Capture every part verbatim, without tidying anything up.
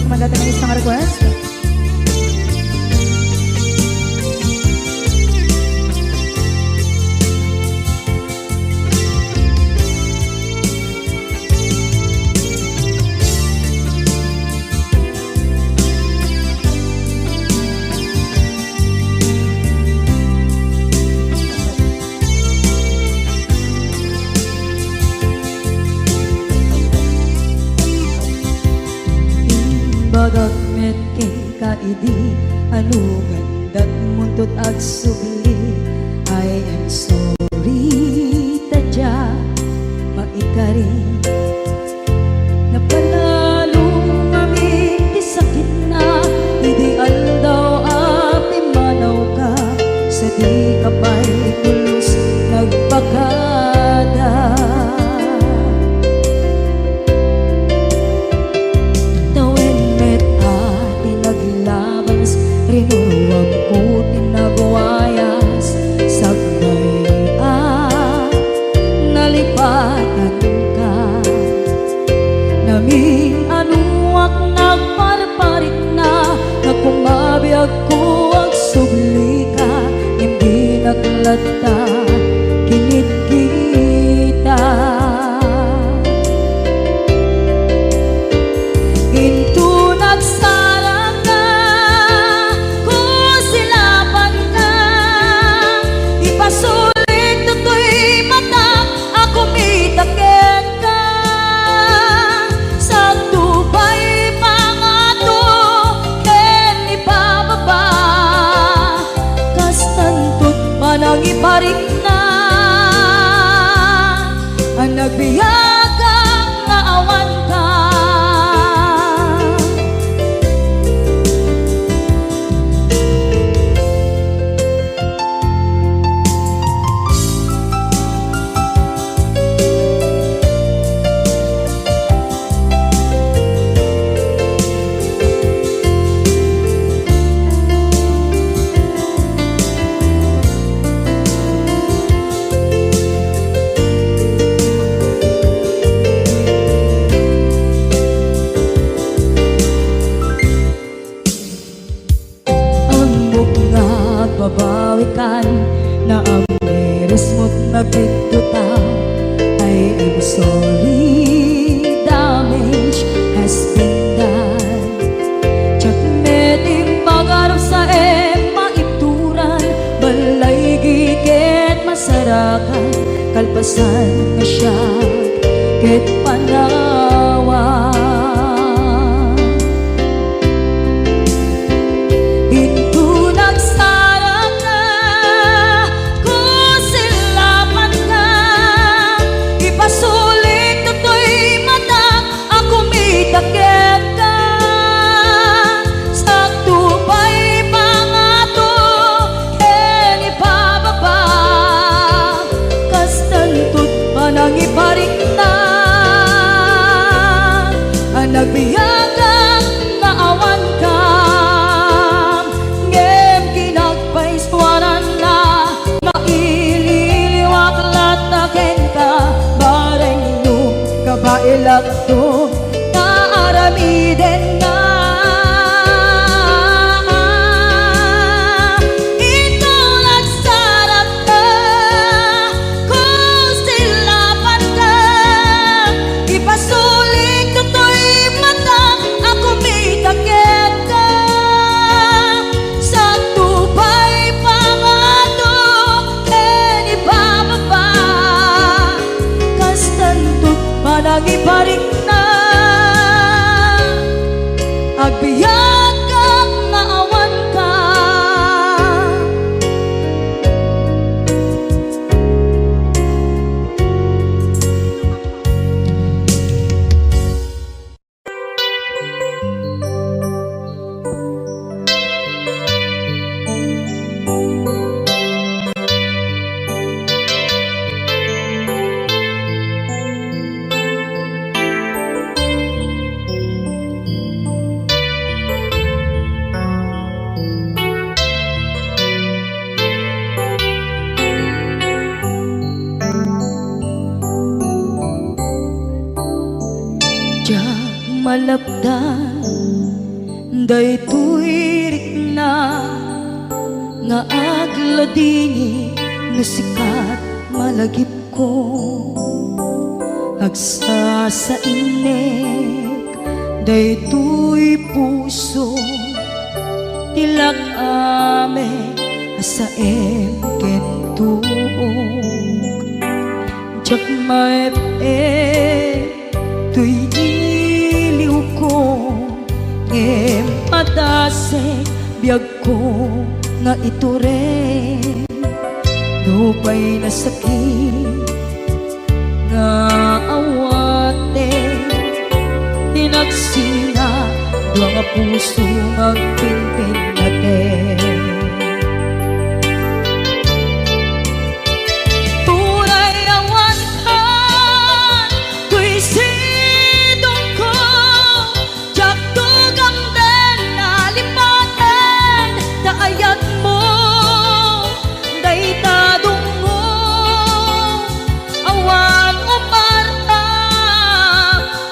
Maganda nga isang request. Imbagak met kenka idi, ano gandat muntot agsubli. I am sorry, ta dia maikari. Napanalo ngamin ti sakitna, idi aldaw a pimmanawka, sa dika pay pulos nagpakada. Tawen met a ti naglabas, rinuruamko ti nagwayas, sakbay a nalipatanka. Namin-anoak nagparparikna, nga kumabiagko agsublika, ngem dinak latta kinitkita. Inton agsarangka, kusilapanka, ipasulik toy matak a kumita kenka. Sakto pay pangato ken ibababa, kastanto ti panangiparikna a nagbiagak nga awanka. Ammok nga agbabawikan, naamirismot nga agbiddota. I am sorry, damage has been done. Diak met impagarupsaem maituran, balaygi ket masarakan, kalpasan nga siak ket panawan. Inton agsarangka, kusilapanka, ipasulik toy matak a kumita kenka. Sakto pay pangato ken ibababa, kastanto ti panangiparikna a nagbiagak nga awanka. Ngem kinagpaisuaranna, maililiwak latta kenka, bareng no kabaelakto nga aramidenna. Inton agsarangka, kusilapanka, ipasulik toy matak a kumita kenka. Sakto pay pangato ken ibababa, kastanto ti panangiparikna, agbiagak nga awanka. Diak malapdan Daytoy rikna nga agladingit no sika ti malagipko. Agsasainek daytoy puso ti lak-am a saem ken tuok. Diak maep-ep toy iliwko, ngem padasek biagko nga itureng. Nupay nasakit nga awaten, inagsina dua nga puso nga agpinpinnaten. Uray awan kan toy sidongko, diak tugamden a lipaten ta ayatmo dayta dungngo. Awan umarta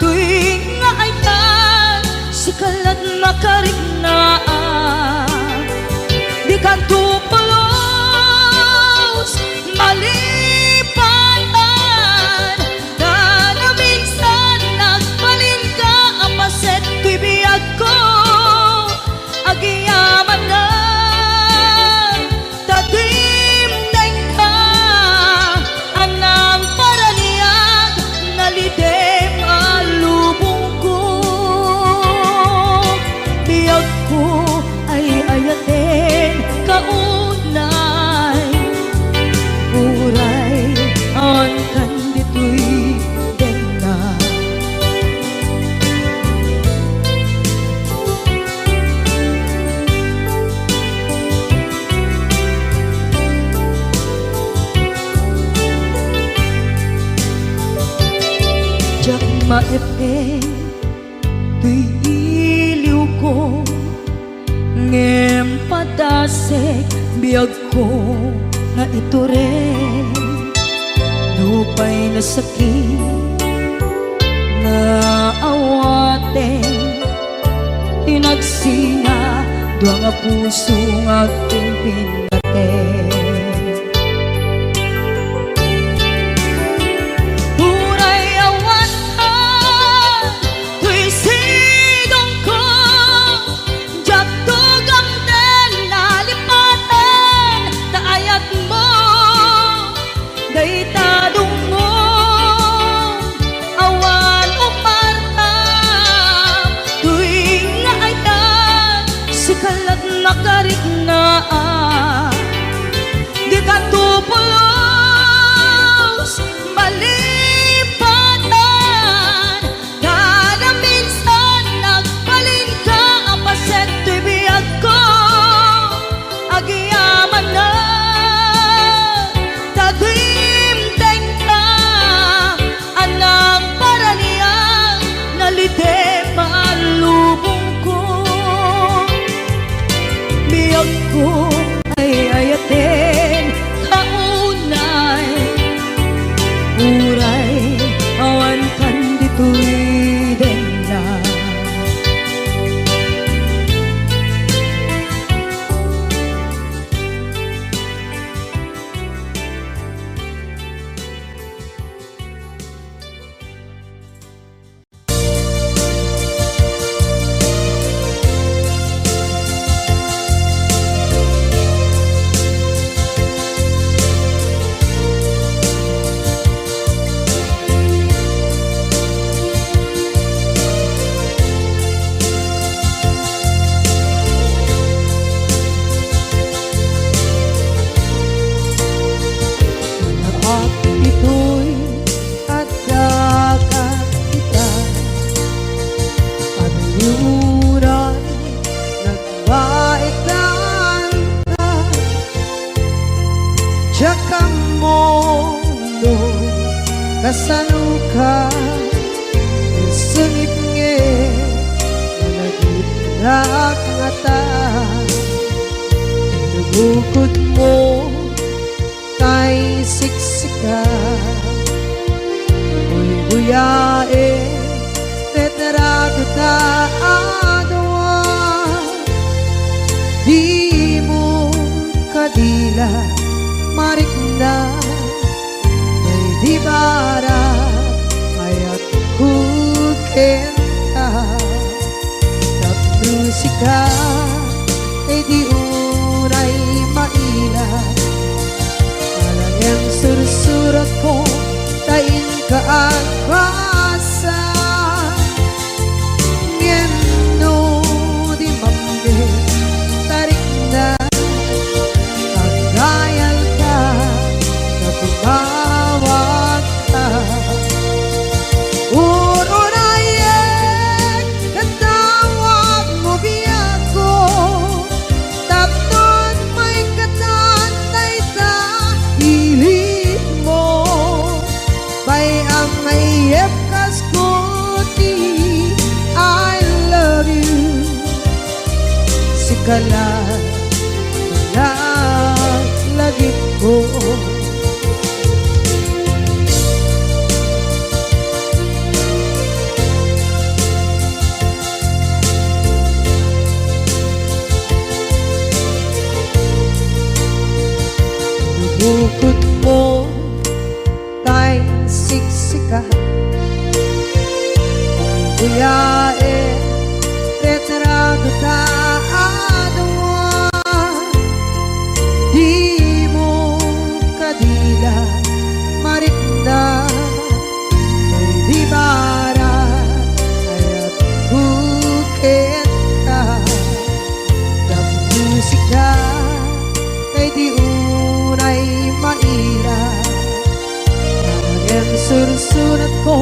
toy nga ayat, sika laeng makariknaan. Dikanto pulos malipatan, ta naminsan nagbalinka a paset toy biagko. Agyamanak ta dimdengka, a nangparaniag, nalidem a lubongko. Biagko, ay-ayatenka unay, uray awan kan ditoy denna. Diak maep-ep toy iliwko, ngem padasek biagko nga itureng. Nupay nasakit nga awaten, inagsina dua nga puso nga agpinpinnaten. Uray awan ka toy sidongko, diak tugamden a lipaten ta ayatmo dayta dungngo. Awan umarta toy nga ayat, sika laeng makariknaan. Dikanto pulos malipatan, ta naminsan nagbalinka a paset toy biagko. Agyamanak ta dimdengka, a nangparaniag, nalidem a lubongko. Biagko, ay-ayatenka unay, uray awan kan ditoy denna. Naap ditoy adda kat ita, ania uray nagbaetan ka. Diak ammo no kasanoka, sungit ngem malagipnak ngata. Nabukod mo tay siksika, buybuyaen, retrato ta a dua. la marikna, daydi bararayatko kenka. Tapno sika, daydi unay maila. Ala ngem sursuratko ta inka agbasa. Ngem no di mamdi, ta rikna, agdayalka, ta tumawagka. Ururayek ket tawagmo biagko, tapno maikatan dayta ilikmo. Bay-am nga iyepkasko ti I love you. Sika la, la, lagipko. Bukod mo tay siksika. Kuyae, retrato ta adua. Dimo kadi la marikna, daydi bararayatko kenka. Tapno sika, daydi unay maila. Ngem sursuratko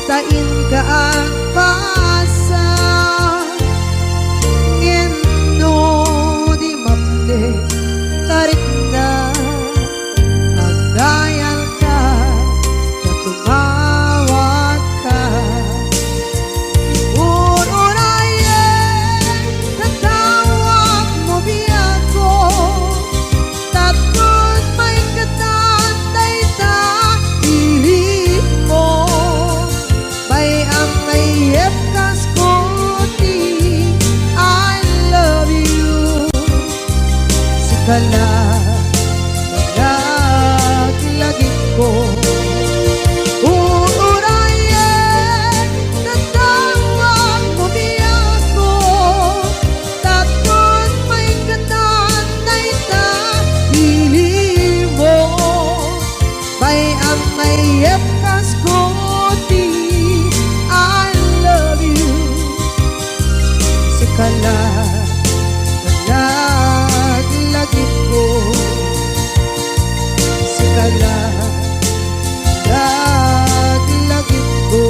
ta inka agbasa. Ngem no di mamdi, ta rikna, agdayalka, ta tumawagka. Ururayek ket tawagmo biagko, tapno maikatan dayta ilikmo. Bay-am nga iyepkasko ti I love you. Sika la, laglagipko. Ururayek ket tawagmo biagko, tapno maikatan dayta ilikmo. Bay-am nga iyepkasko ti I love you. Sika la, laglagipko. Sika la, laglagipko.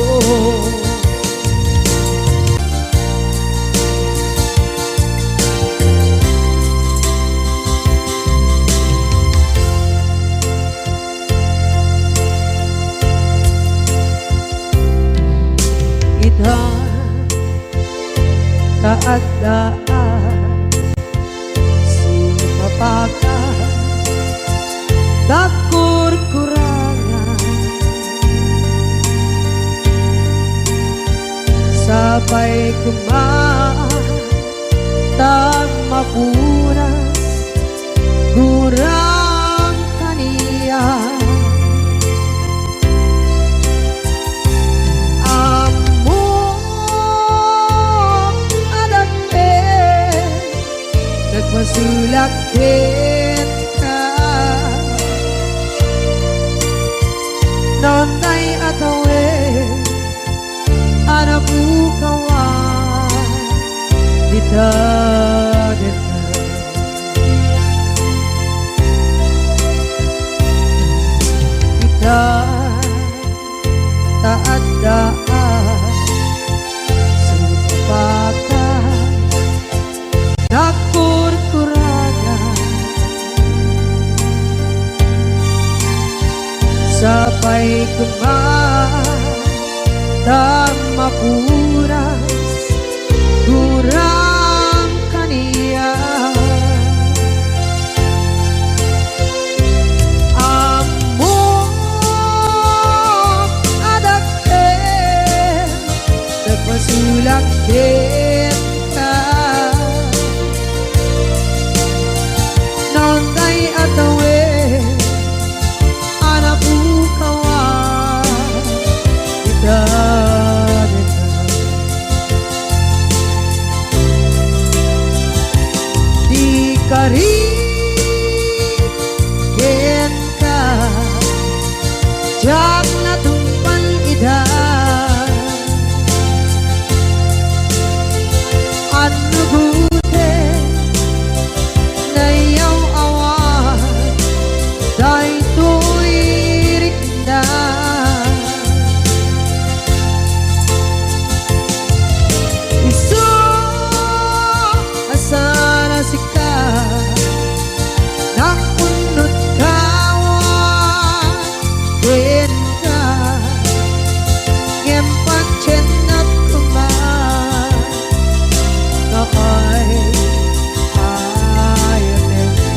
Ita ta adda a sumapakak, dagkurkurangan. Sapay koma ta mapunas gurang kaniak. Ammok a dakkel, nagpasulak kenka. Naunay a tawen a napukawan dita daga. Ita ta adda a sumapakak, dagkurkurangan. Sapay koma ta mapunas gurang kaniak. Ammok a dakkel, nagpasulak kenka. Naunay a Diak natungpal ida. Annugoten nayaw-awan daytoy rikna. Isu a saan a sika, nakunot kawan kenka, ngem patiennak koma, nga ay ayatenka.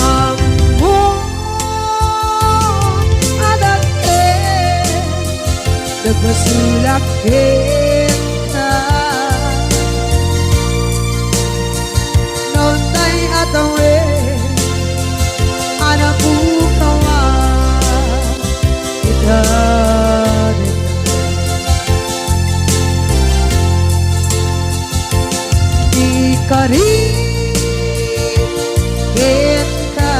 Ammom a dakkel, nagbasolak kenka. Naunday a tawen a napukawan ita. Di kari kenka,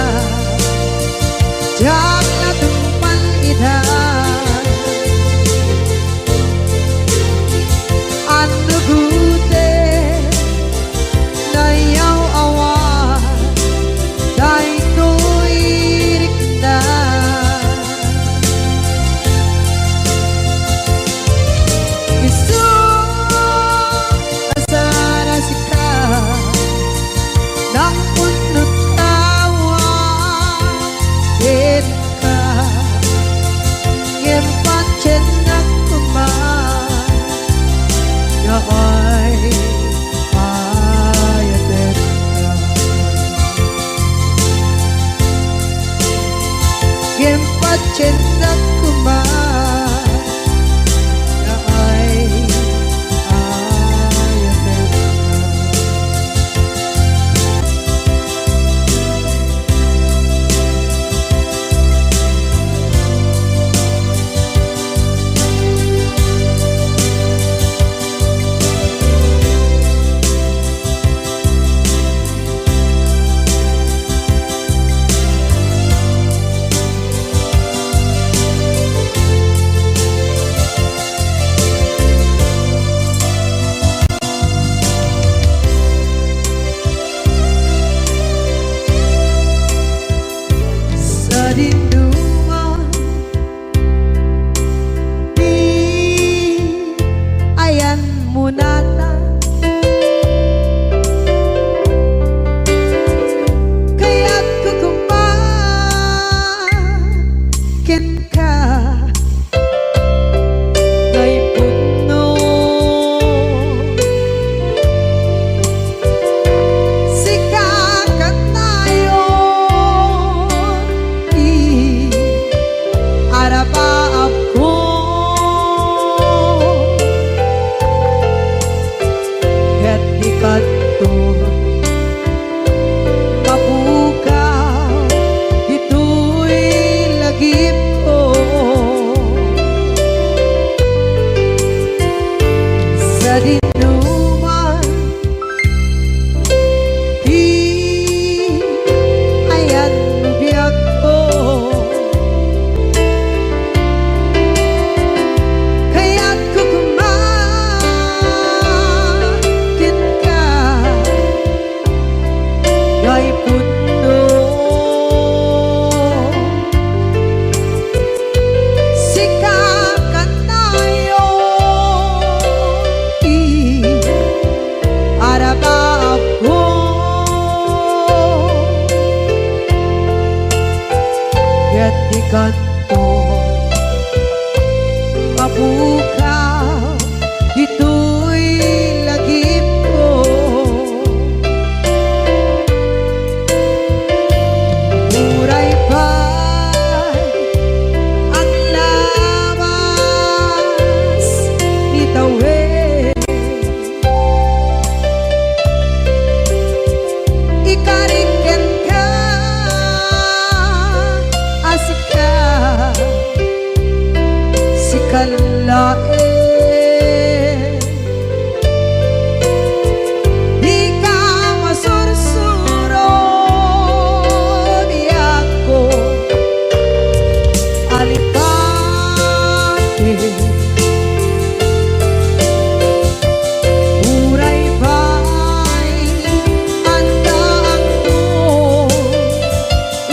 diak natungpal ida. Annugoten nayaw-awan daytoy rikna. Isu a saan a sika, nakunot kawan kenka, ngem patiennak koma, nga ay ayatenka. Ngem patiennak koma, nga ay ayatenka. Sadinoman, di ayanmo natan. Kayatko koma kenka, nga ipudno. Sika kanayon ti arabaabko. Ket di kanto mapukaw ditoy lagipko. Sadinoman ti ayanmo biagko. Kayatko koma kenka, nga ipudno. Sika kanayon ti arabaabko. Ket di kanto mapukaw ditoy lagipko. Uray pay laeng. Dika masursuro, biagko, alipate. Uray pay addaakto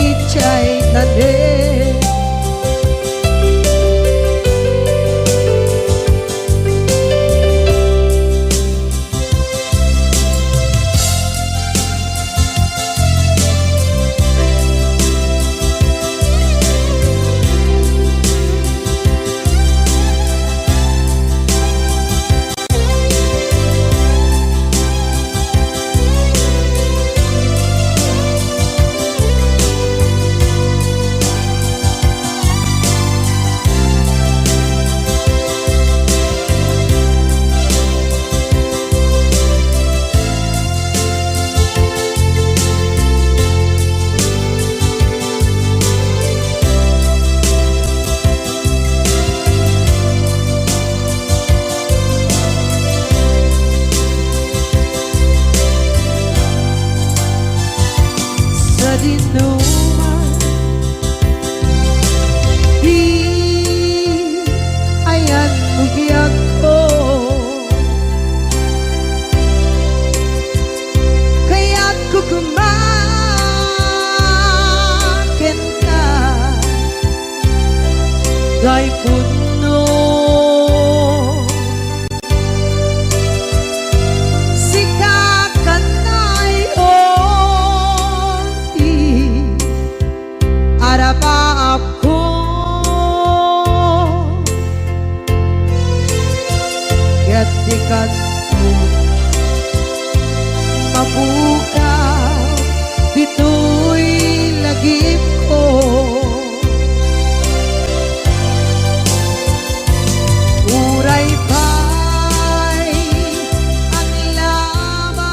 idiay tanem. Sadinoman ti ayanmo, biagko, kayatko koma kenka. Tay punno, sika kanayon ti arapaapko. Ket dika mapukaw ditoy lagipko. Uray pay aglabas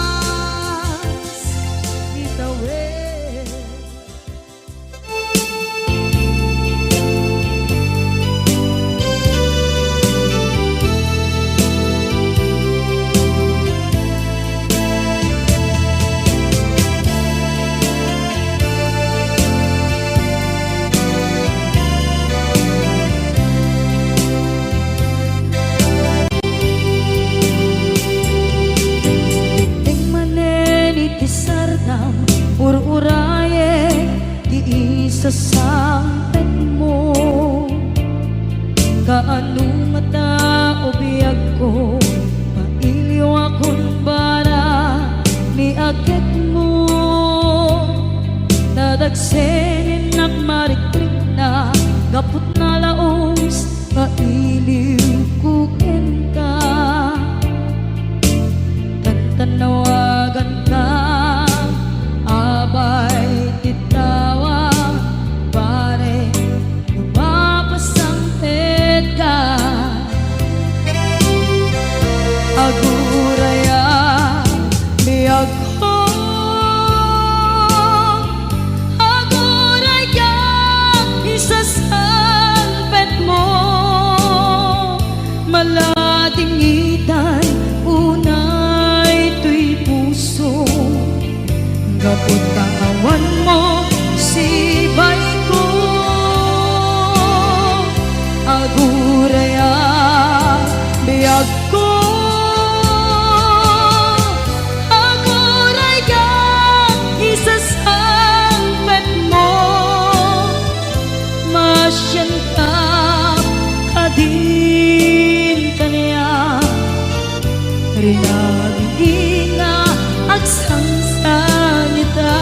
ni tawen. Idiay manen iti sardam, ur-urayek ti isasangpetmo. Kaano ngata, o biagko, mailiwakon bara ni agekmo? Nadagsen innak marikrikna gapu ta nalaus nga iliwko kenka. Tantannawaganka, abay ti tawag, pare, no mapasangpetka. Aguraya, biagko, aguraya, isasangpetmo. Maladingitan unay toy puso, gapu ta awanmo sibayko. Aguraya, biagko, aguraya, isasangpetmo. Masianka kadin kaniak, rinagidi nga agsangsangita.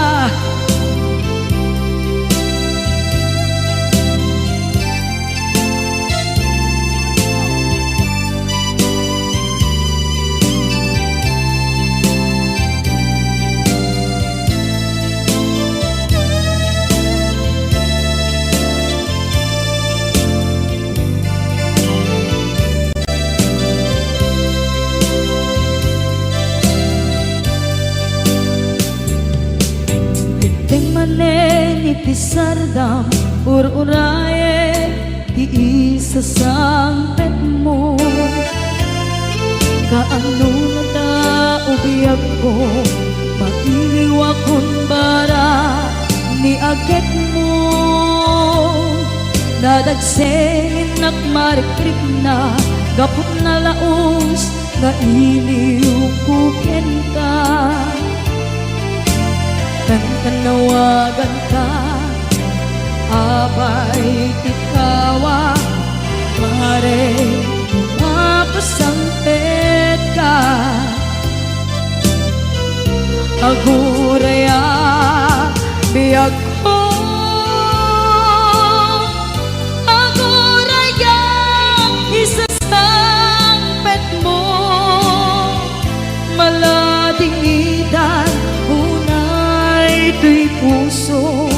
Idiay manen iti sardam, ur-urayek ti isasangpetmo. Kaano nata, o biagko, mailiwakon bara ni agekmo? Nadagsennak marikrikna gapu ta nalaus nga iliwko kenka. Kankanawaganka, apay ti kawa, mare, mapasangpetka. Aguray a biagko, aguray a isasangpetmo. Maladingitan unay toy puso,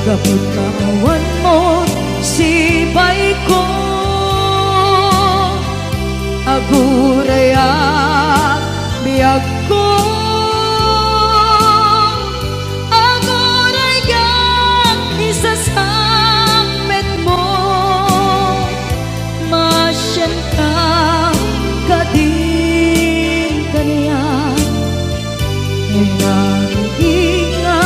gapu ta awanmo sipayko. Aguray a biagko, aguray a isasangpetmo. Masianka kadin kaniak, rinami nga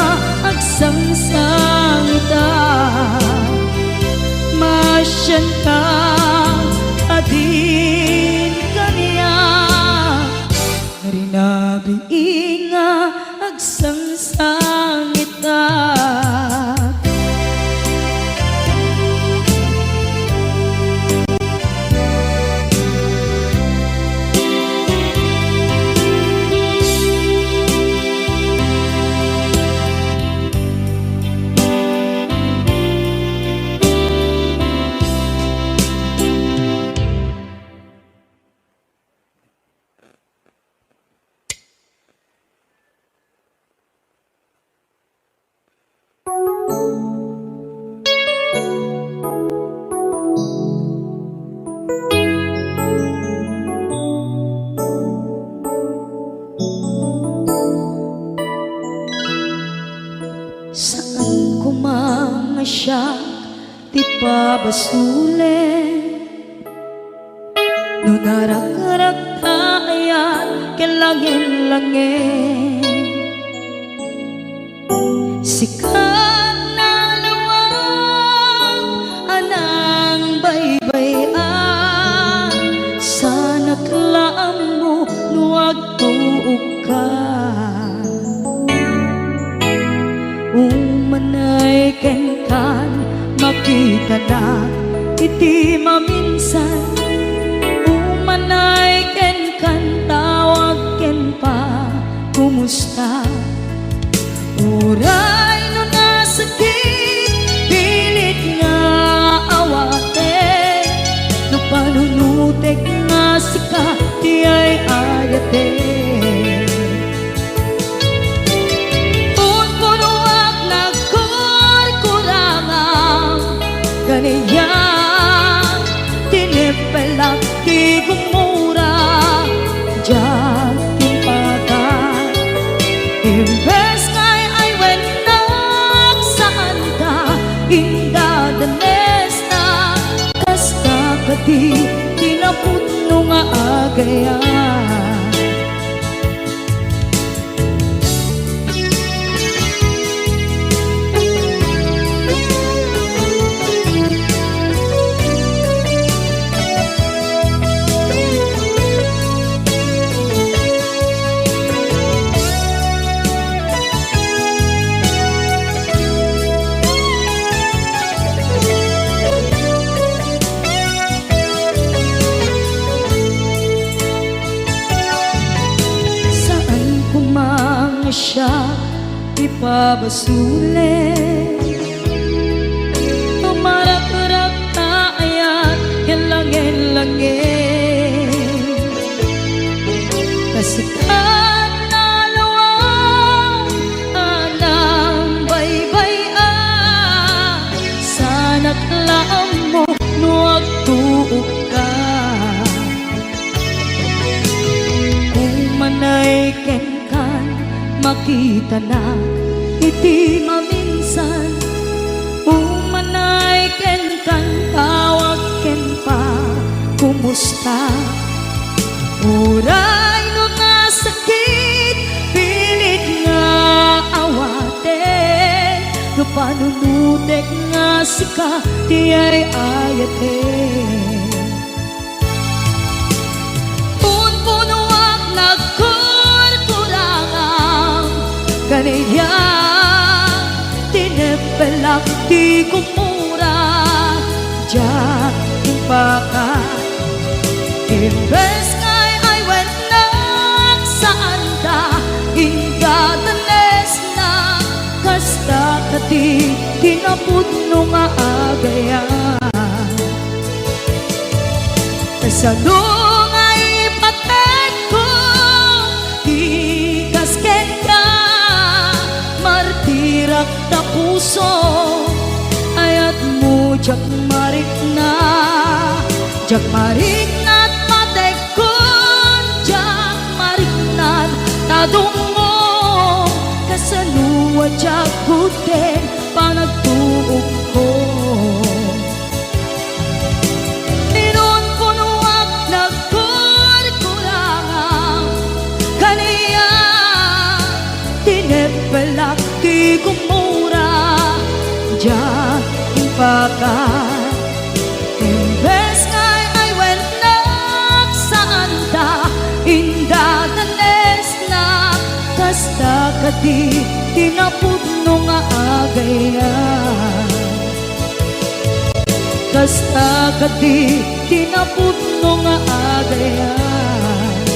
agsangsangitak. Masianka kadin kaniak, rinami nga agsangsangitak. Saan koma nga siak ti pabasolen. No narakrak ta ayat ken langin-langin, sika nalawag a nangbaybay-an, sanak la ammo no agtuokka. Umanay kenkan, makitanak iti maminsan. Umanay kenkan, tawag ken pa, kumusta? Uray no nasakit, pilit nga awatek, no panunotek nga sika ti ay-ayatek. Punpunoak nagkurkurangam, kaniak, tinipelak ti gumura, diak timpakan. Imbes nga ay-aywennak, saanka indadanesna, kasta kadi ti napudno nga agayat. Saan koma nga siak ti pabasolen. Tumarakrak ta ayat ken langin-langin. Ta sika nalawag a nangbaybay-an, sanak la ammo no agtuokka. Umanay kenkan, makitanak iti maminsan. Umanay kenkan, Kumusta? Uray no nasakit, pilit nga awaten. No panunutek nga sika ti ay-ayaten. Punpunoak nagkurkurangam, kaniak tinepelak ti kumura, diak impaka. Imbes nga ay-awatennak, saanda indadanesna, kasta kadi ti napudno nga agayat. Kasano nga ipateg ko ti kas kenka, martirak ta puso, ayatmo diak marikna, diak marikna ti pategko, diak marikna ti tadongmo, kasano a diak gudden panagtuokko. Pinunpunoak nagkurkurangam, kaniak tinepelak ti kumura, diak impaka. Imbes nga ay-awatennak, saanda indadanesna, kasta kadi ti napudno nga agayat. Kasta kadi ti napudno nga agayat.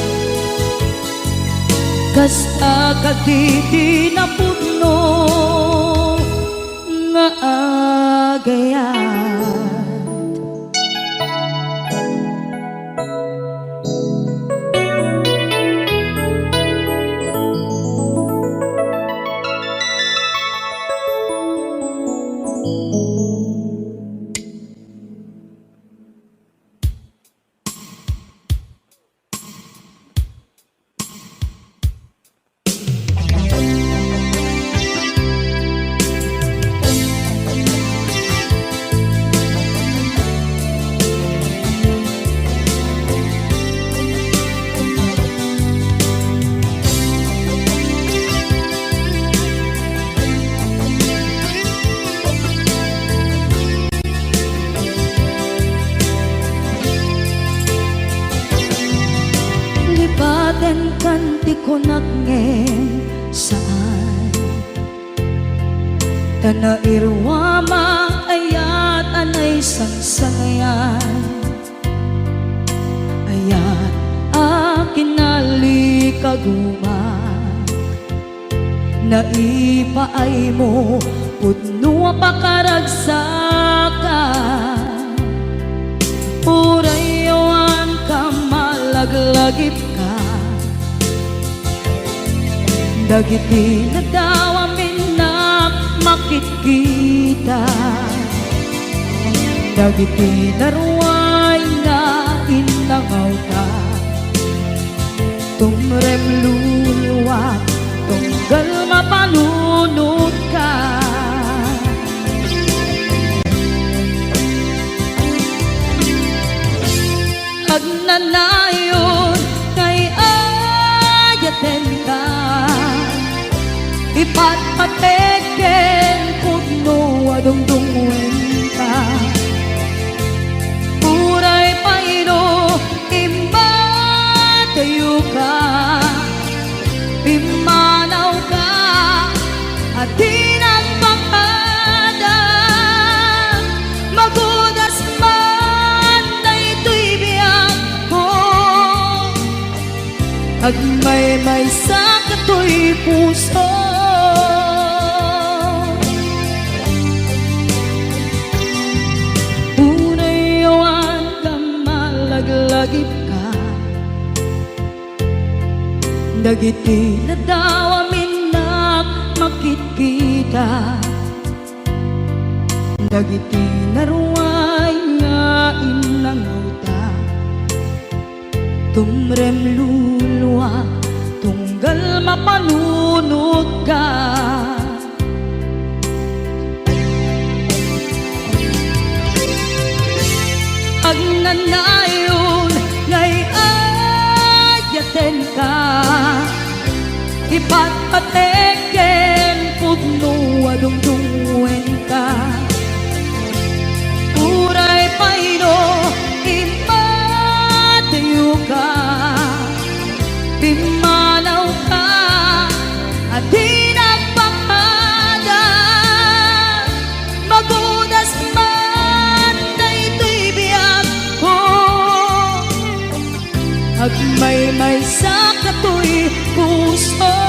Kasta kadi ti napudno nga agayat. Lipatenkan ti kunak ngem saan. Ta nairuam a ayat a naisangsangayan. Ayat a kinalikaguma. Naipaaymo pudno a pakaragsakan. Uray awan ka malaglagipka. Dagiti nadawam innak makitkita. Dagiti naruay nga innangawta. Tumrem luluak, tunggal mapanunotka. Agnanayon nga iyayatenka, ipatpateg ken pudno a dungdungngoenka. Uray pay no immadayoka, pimmanawka a di nagpakada. Magudas man daytoy biagko, agmaymaysa katoy puso. Uray awan ka malaglagipka. Dagiti nadawam innak makitkita. Dagiti naruay nga innangawta. Tumrem luluak, tunggal mapanunotka. Agnanayon Patek ken pudno a dungdungenka. Uray pay no immatiyoka, pimmanawka a di nagpakada. Magudas man daytoy biagko, agmaymaysa katoy puso.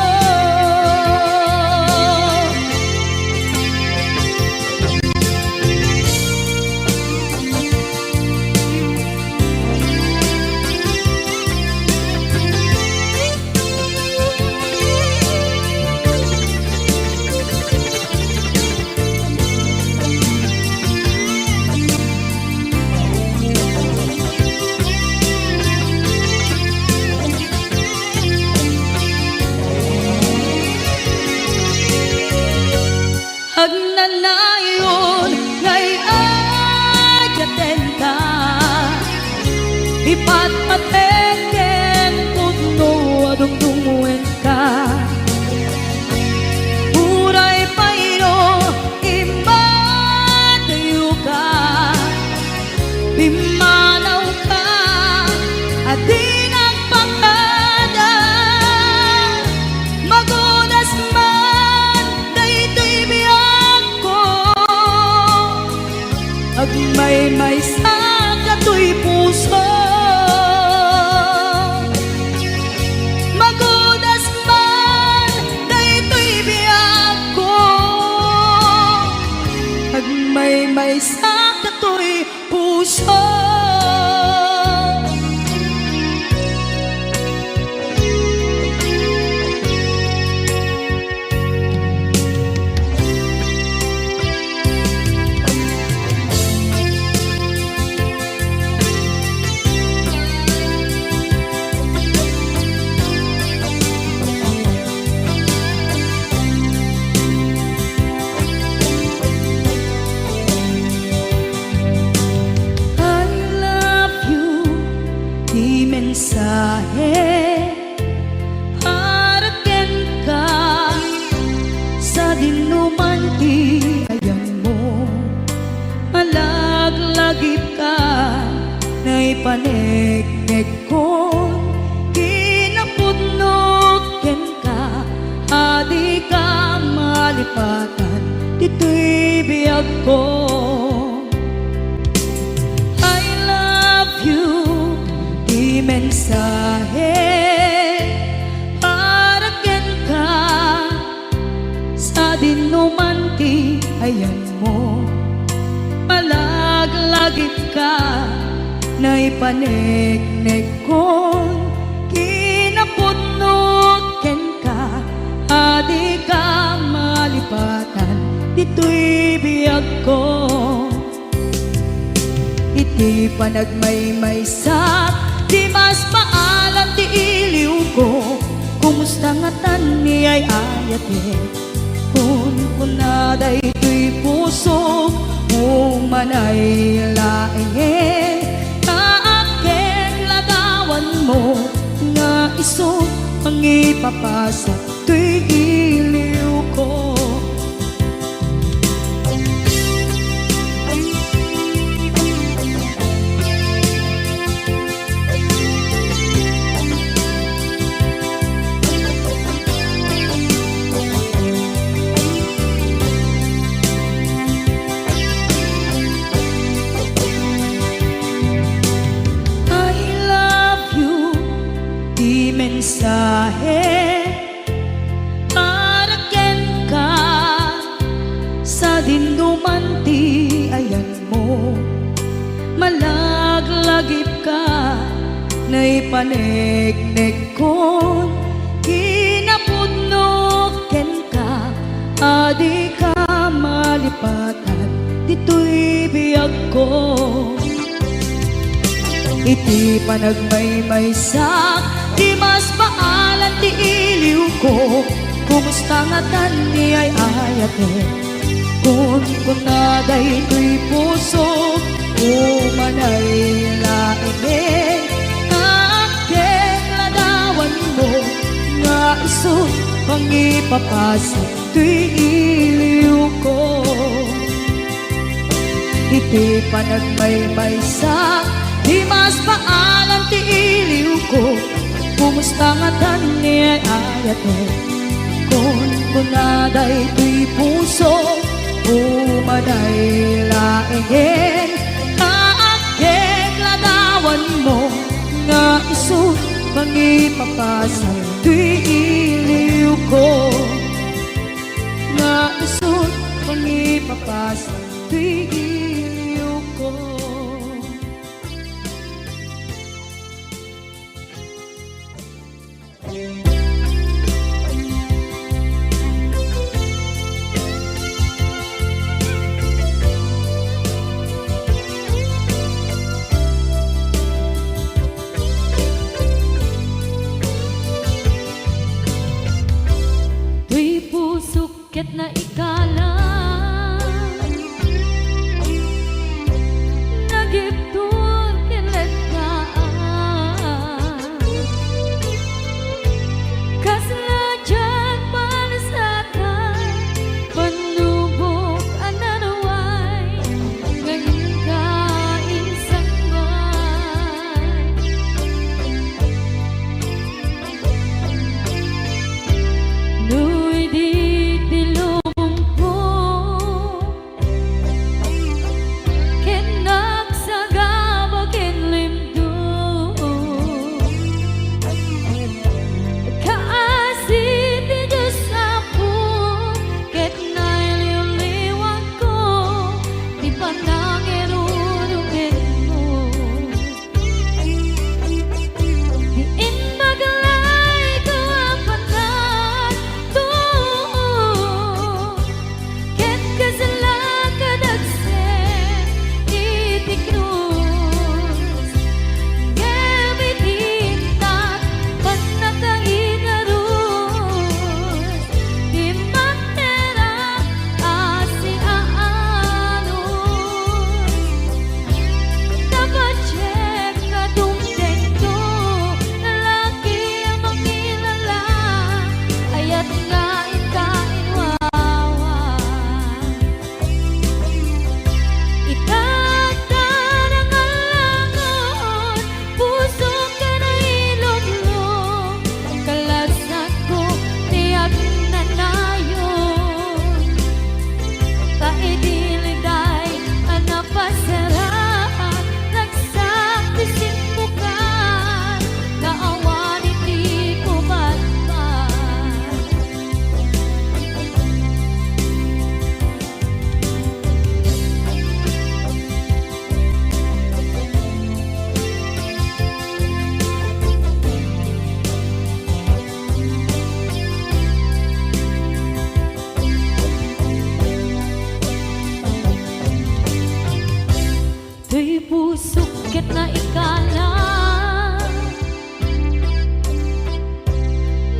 Agnanayon nga ay-ayatenka, ipatpatek ken pudno a dungdungenka. Uray pay no immatiyoka, pimmanawka a di nagpakada. Magudas man daytoy biagko, agmaymaysa katoy puso. Magudas man daytoy biagko, agmaymaysa katoy puso. I love you, ti mensahe para kenka, sadin no man ti ayanmo. Malaglagipka, naipanegnegkon kinapudnok kenka, a dika malipatan ditoy biagko. I love you, ti mensahe para kenka, sadin no man ti ayanmo. Malaglagipka, naipanegnegkon kinapudnok kenka, a dika malipatan ditoy biagko. Iti panagmaymaysak, di mas maalan ti iliwko. Kumusta ngatan ni ay-ayatek? Kunkuna daytoy pusok, umanay laengen. Naakkek ladawanmo nga isu mangipapasak toy iliwko. I love you, ti mensahe para kenka, sadin no man ti ayanmo. Malaglagipka, naipanegnegkon kinapudnok kenka, a dika malipatan ditoy biagko. Iti panagmaymaysak, di mas maalan ti iliwko. Kumusta ngatan ni ay-ayatek? Kunkuna daytoy pusok, umanay laengen. Naakkek ladawanmo nga isu Mangipapasang toy iliwko. Iti panagmaymaysa, di maspalan ti iliwko. Kumusta ngatan ni ay-ayatek? Kunkuna daytoy puso, umanay laengen, nga agkekladawanmo, nga isu mangipapasang toy iliwko, nga isu mangipapasang toy iliwko. Toy pusok ket naikalang, nagibtur ken lettaan. Kasla diak pansatan, panubok a naruay, nga inka insangbaay. No idi ti lubongko, ken nagsagaba ken limdum, kaasi ti Dios Apo, ket nailiwliwakko ti panangirurumenmo. Ti imbag layko a panagtuo, ket kasla kadagsen iti krus. Ngem iti intak, pannakaigarus, ti manerak a siaanus. Napadiek nga dumtengto, laki a makilala, ayat nga inka inwawa. Ita ta nangalangon, pusok a nailumlom, kalasakko ti agnanayon. Ta idi liday a napasaraan, ragsak ti simbukan, nga awan iti kubatbat. Toy pusok ket naikalang,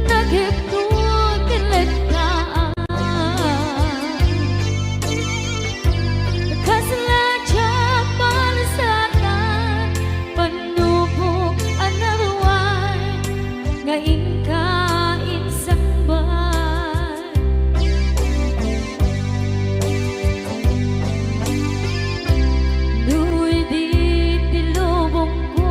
nagibtur ken lettaan. Kasla diak pansatan, panubok a naruay, nga inka insangbaay. No idi ti lubongko,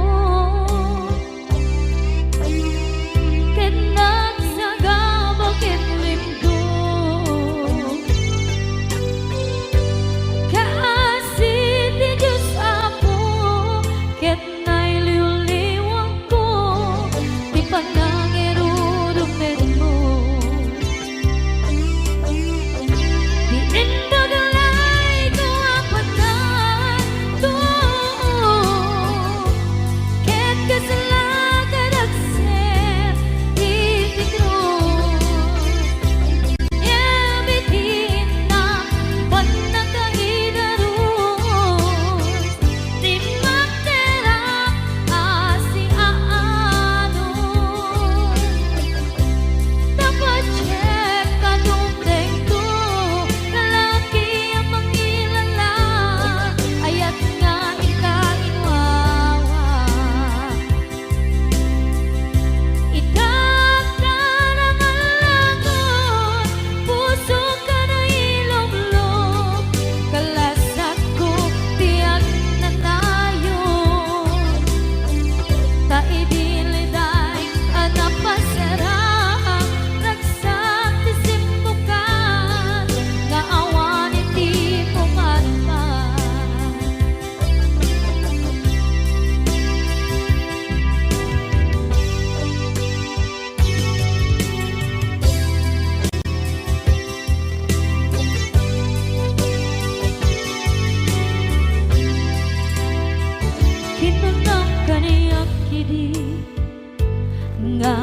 nga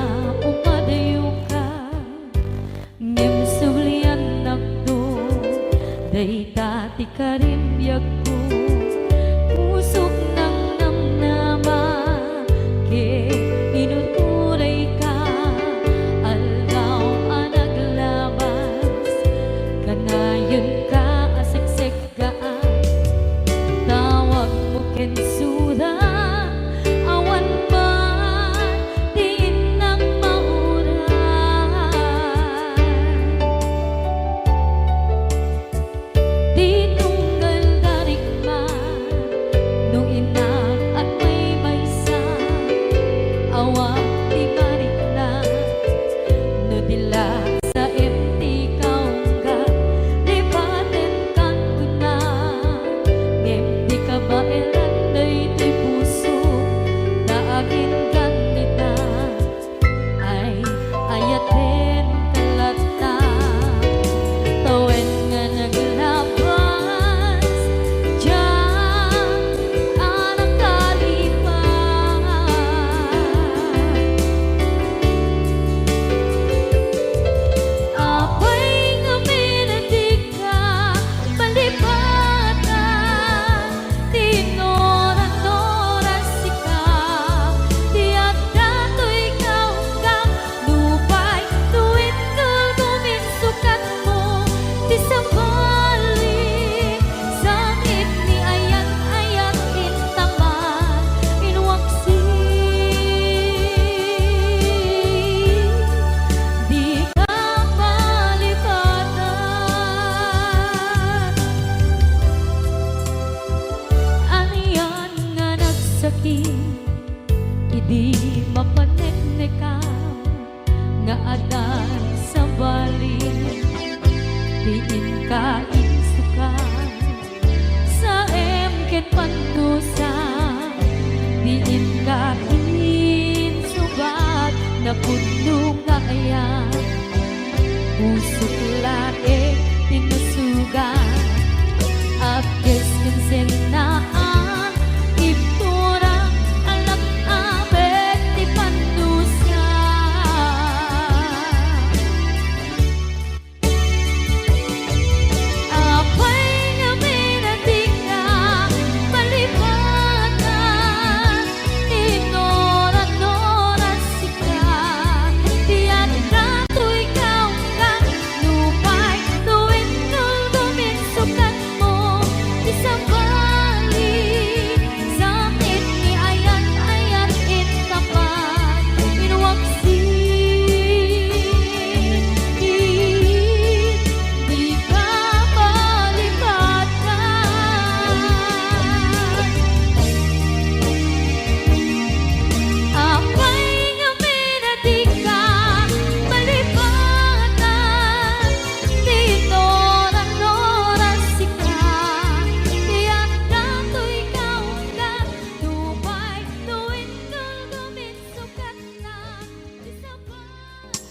umadayoka, ngem subliannakto dayta ti karimbiagko. Pusok nangnamnama ket inuturayka, aldaw a naglabas, kanayenka a seksek gaan. Tawagmo ken sura, awan man ti innak mauray. Ti tunggal da rikna, no innak agmaymaysa, awan ti marikna, no di la saem ti kaunggan, lipatenkan kuna, ngem di kabaelan daytoy puso, ta aginggan ita. Ay, ayatenka latta, tawen nga naglabas, diak a nakalipat. Apay ngamin a dika malipatan? Ti inuran-uran sika, ti adda toy kaunggan, nupay no intoy guminsukatmo, ti sabali, sakit ni ayat-ayat intaman, inwaksi, dika malipatan. Anian nga nagsakit idi mapaneknekam nga adda sabali ti inka insukat, saem ken pandusa ti inka insubat, napudno nga ayat. Pusok laeng ti nasugat, apkes ken sennaan, ibtura, alak a met ti pandusa. Apay ngamin a dika malipatan? Inuran-uran sika, ti adda toy kaunggan, nupay no intoy guminsukatmo, ti sabali, sakit ni ayat-ayat intaman, inwaksi, dika malipatan. Apay ngamin a dika malipatan? Ti inuran-uran sika, ti adda toy kaunggan, nupay no intoy guminsukatna, ti sabali.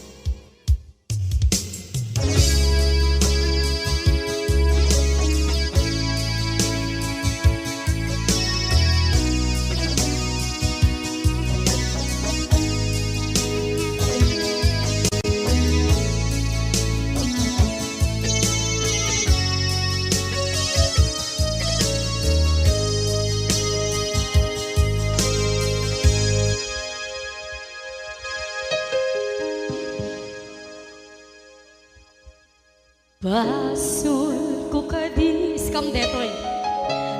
Basolko kadi, iskam detoy.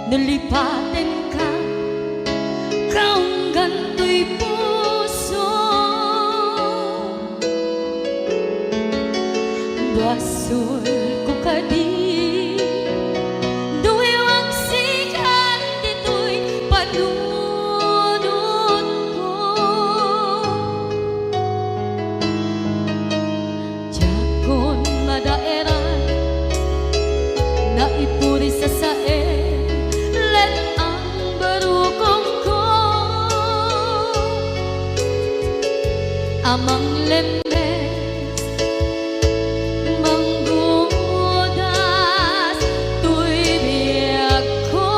No lipatenka, kaunggan toy puso. Basolko kadi, no iwaksikan ditoy panunotko. Diakon madaeran, naipuri sasaen, let-ang barukongko a manglemmes, manggudas toy biagko.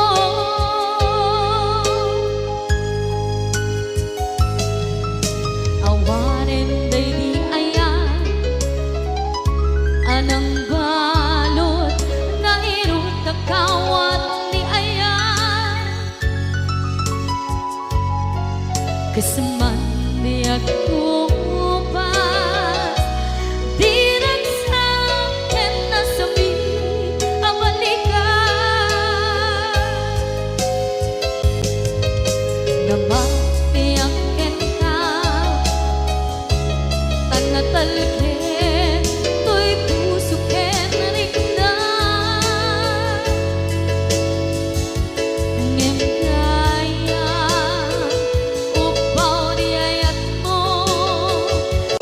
Isman di agkupas, di ragsak ken nasami a balikan. Namatiak kenka, tan natalged toy puso ken rikna. Ngem dayta, upbaw di ayatmo,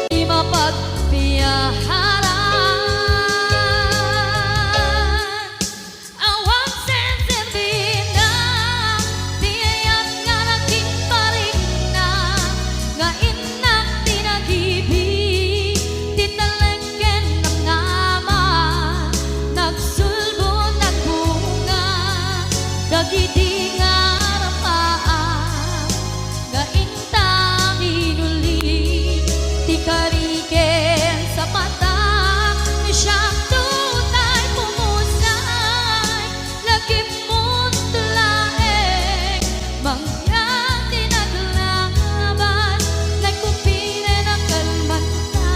di mapagpiaharan. Awan senserbina, ti ayat nga nakinparikna, nga innak ti nagibi, ti talek ken namnama, nagsulbo, nagbunga, dagidi nga rapaam, nga inta minuli, ti kari ken sapata, siak tutay pumusay, lagipmo laeng, mangyan ti naglaban, nagkupiren a kalmanta,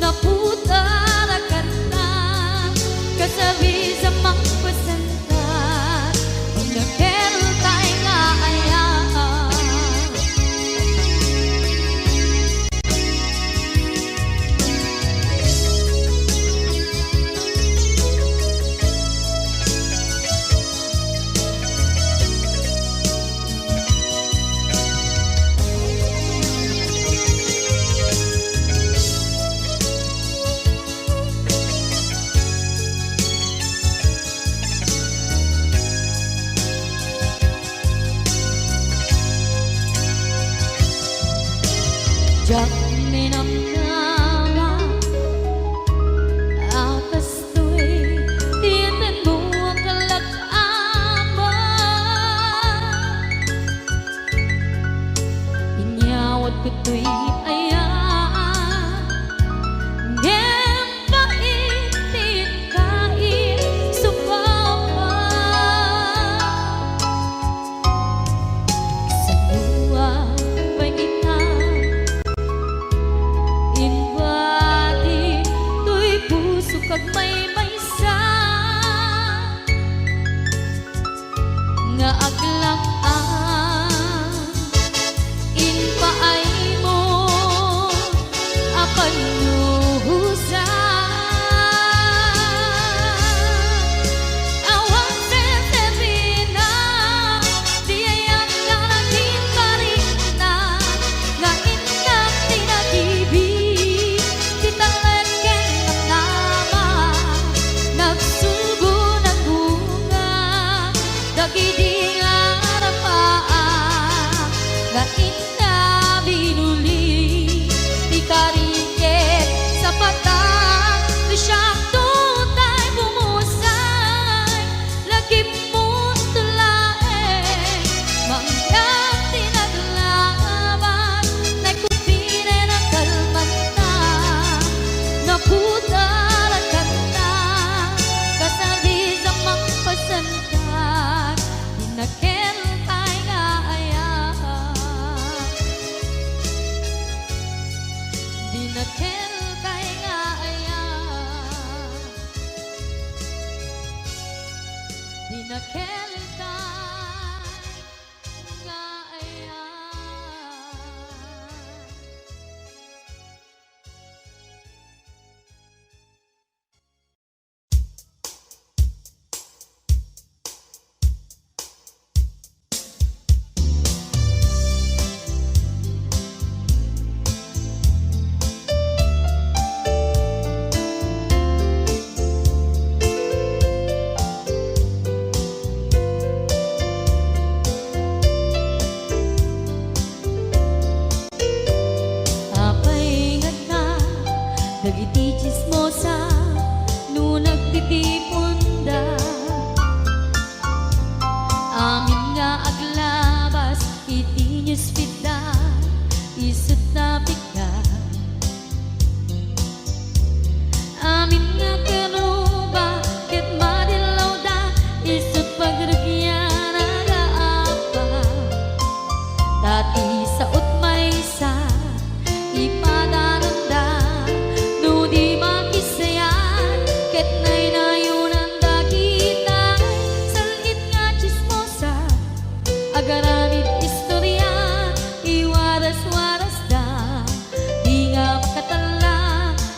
naputar a kanta, kasabis a mangpasentak, nakeltay nga ayat. Diak ninamnama a kastoy ti atenmo a kalak-aman. Inyawat ko toy ayat, ngem pait ti inkaisupapa. Sanua pay ita, inbati toy pusok agmaymaysa. Nga aglak-am, impaaymo a pannuhosan. Awan senserbina, ti ayat nga nakinparikna, nga innak ti nagibi, ti talek ken namnama, nagsulbo, nagbunga, dagidi nga rapaam, nga inna binuli, ti kari ken sapata, ti siak tutay pumusay, lagipmo laeng, mangyan ti naglaban, nagkupiren a kalmanta, naputar a kanta, kasabis a mangpasentak, di nakeltay nga ayat, di nakeltay nga ayat. Di nakeltay nga ayat. Apay ngata dagiti tsismosa no nagtitiponda? Amin nga aglabas iti newsfeedda, isut' napikda. Amin nga karuba ket madillawda, isut' pagrugianna nga apa. Ta ti Agaramid istoria, iwaras-warasda, di nga makatalla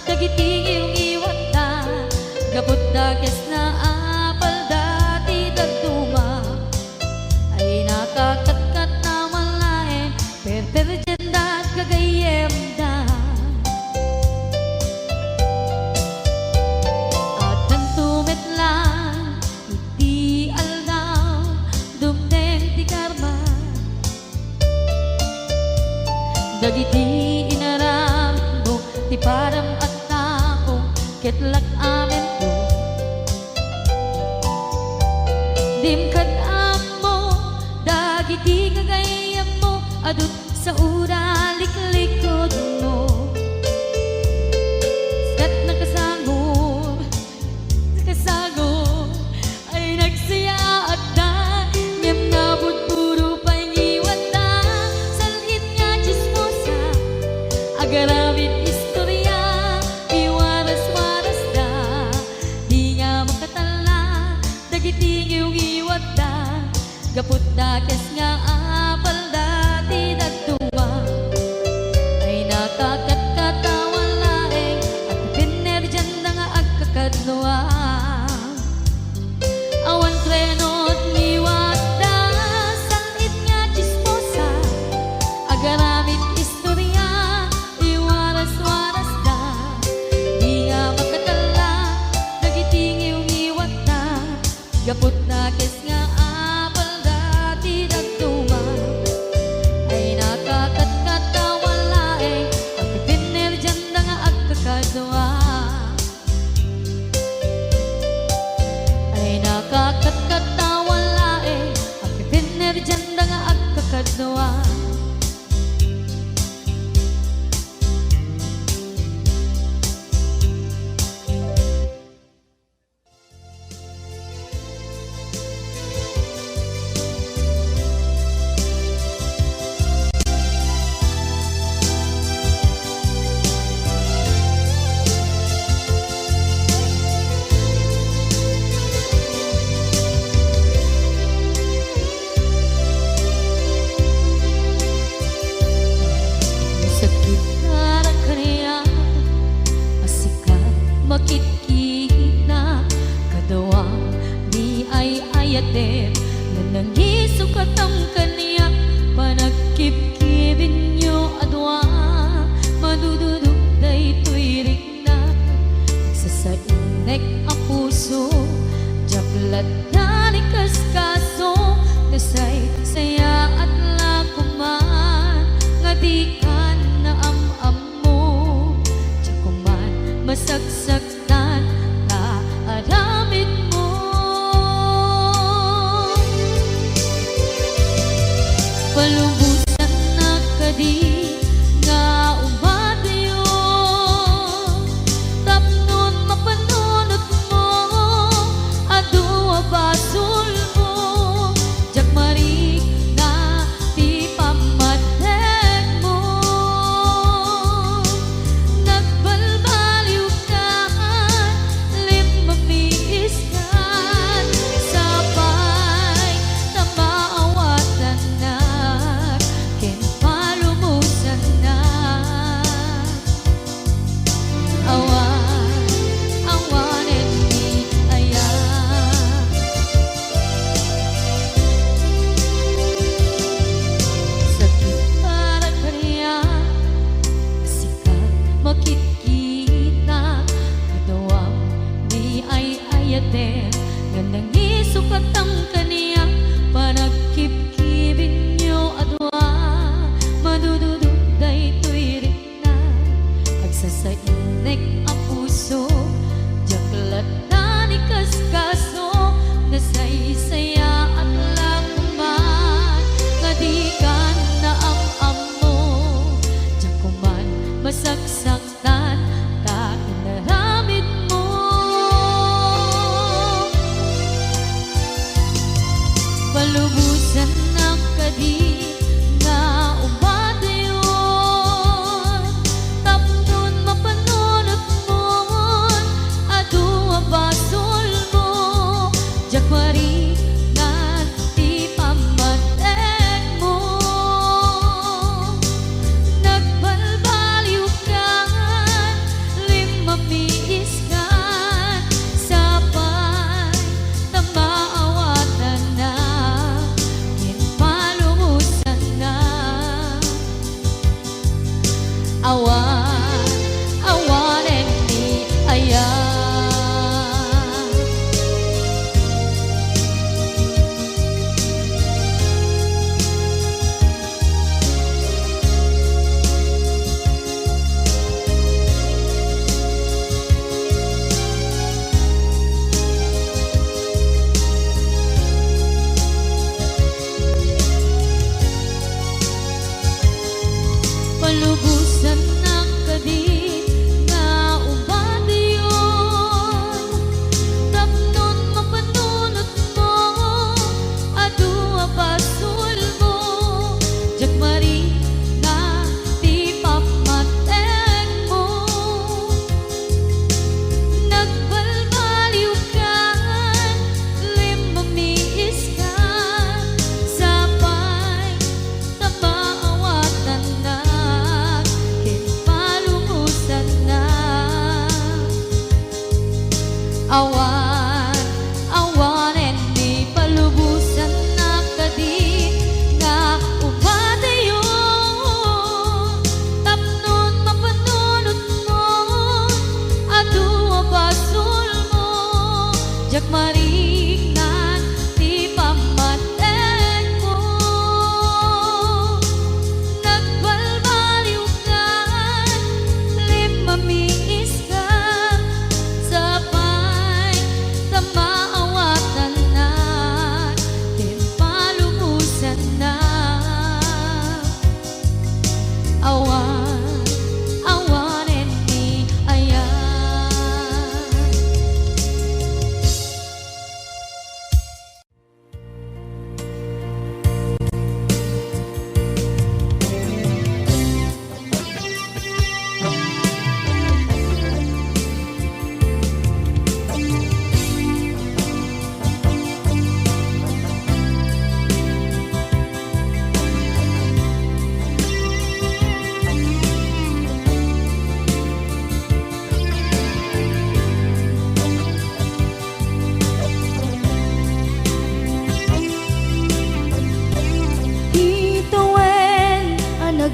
dagiti ngiwngiwatda, gapu ta kasna a palda ti dadduma. Ay nakakatkat a malaeng perperdianda gagayyemda. Addanto met laeng iti aldaw, dumteng ti karma. Dagiti inaramidmo ti padam a tao ket lak-amento. Dim kad-ammo dagiti gagayyemmo, adu ti saoda liklikudmo. Ket nakasangor, nakasangor, ay nagsayaatda, ngem nabudbudo pay ngiwatda. Sal-it nga tsismosa, agaramid istoria, iwaras-warasda, di nga makatalla dagiti ngiwngiwatda, gapu ta kasna a palda ti dadduma. Ay nakakatkat a malaeng agpipinnerdianda nga agkakadua. Awan kreno ti ngiwatda, sal-it nga tsismosa, agaramid istoria, iwaras-warasda, di nga makatalla dagiti ngiwngiwatda, gapu ta kasna a palda ti dadduma. Ay nakakatkat a malaeng agpipinnerdianda nga agkakadua. Ay nakakatkat a malaeng agpipinnerdianda nga agkakadua. Sakit a kaniak a sika makitkita, kadua ti ay-ayatem, nanangiso katam kaniak, panagkibkibinyo a dua, madududo daytoy rikna. Sasainnek a puso, diak latta ni kaskaso, nasaysayaat la koman, nga dikan naam-ammo, diak koman masaksaktan ta aramidmo. Palubosannak kadi nga umatyo tapno mapanunotmo, adu a basolmo, diak marikna ti pammatekmo. Nagbalbaliwkan, limmamiiskan, sapay ta maawatannak.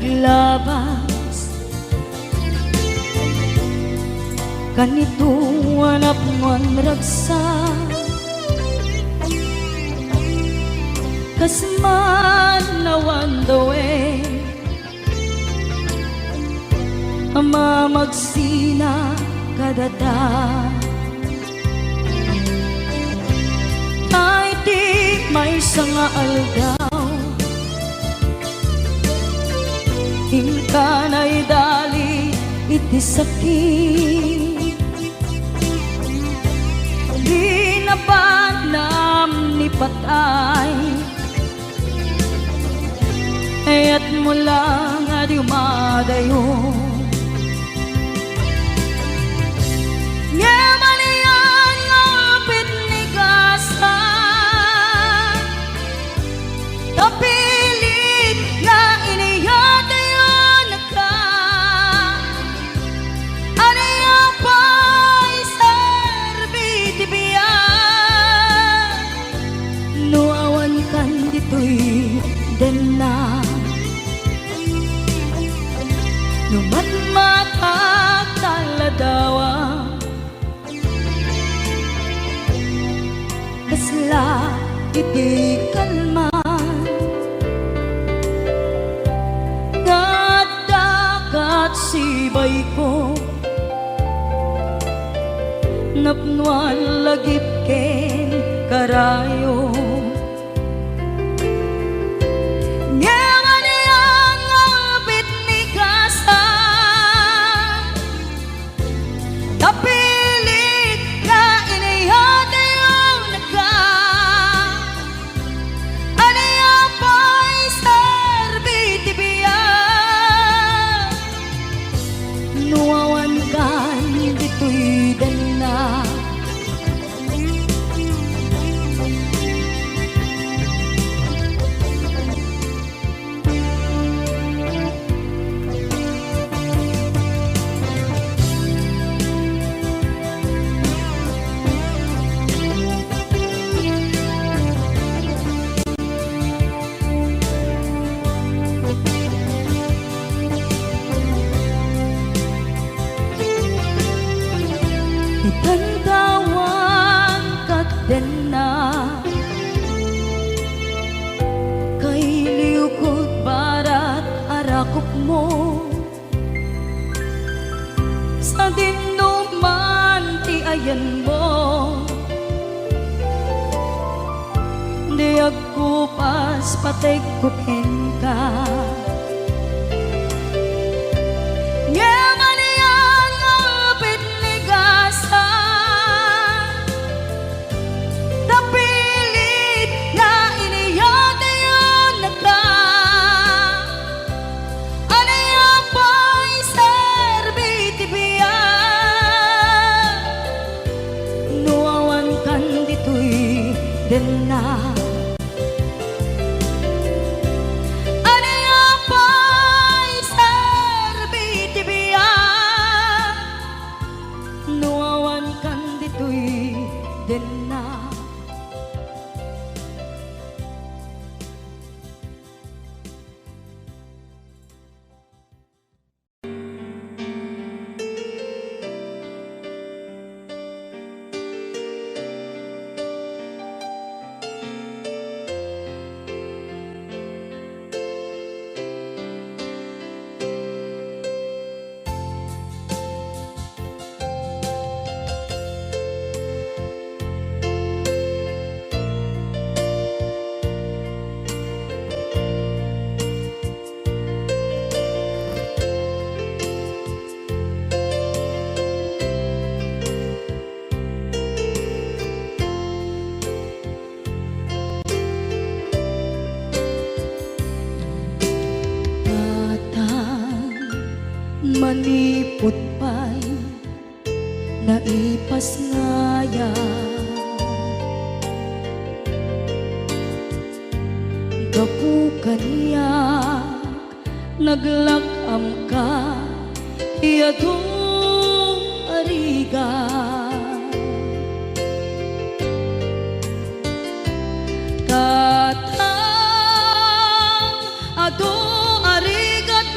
Labas kanito a napnuan ragsak, kas man awan dawen a mamagsina kadata. Iti maysa nga aldaw, inka naidali iti sakit. Di nabanam ni patay, ayatmo lang a dumadayo. Ngem ania nga upit ni Gasa, ta pilit nga iniyatayonka. Ania pay serbi ti biag no awankan ditoy denna? No matmatak ta ladawa, kasla iti kalman nga adda kat sibayko, napnoan lagip ken karayo. Ngem ania nga upit ni Gasa, ta pilit nga iniyatayonka. Ania pay serbi ti biag no awankan ditoy denna? Itan ta awan ket denna, kailiwko barat a rakupmo. Sadin no man ti ayanmo, di agkupas pategko kenka. Ngem ania nga upit ni Gasa, ta pilit nga iniyatayonka. Ania pay serbi ti biag no awankan ditoy denna? Ania pay serbi ti biag no awankan ditoy denna? Tatang, manipud pay naipasngayam. Gapu kaniak, naglak-amka ti adu a rigat. Tatang, adu a rigat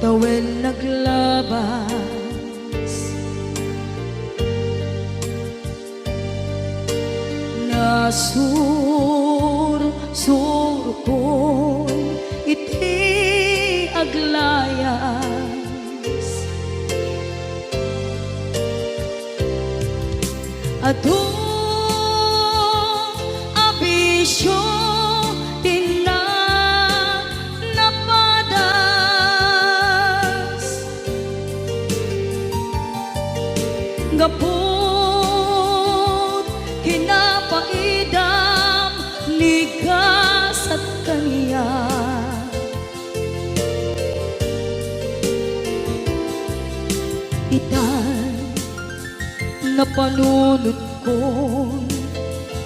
Tawen naglabas, nasursurkon iti aglayas. Adu a bisio ti na-, napadas. Gaput kinapaidam ni gasat kaniak. Itan napanunotkon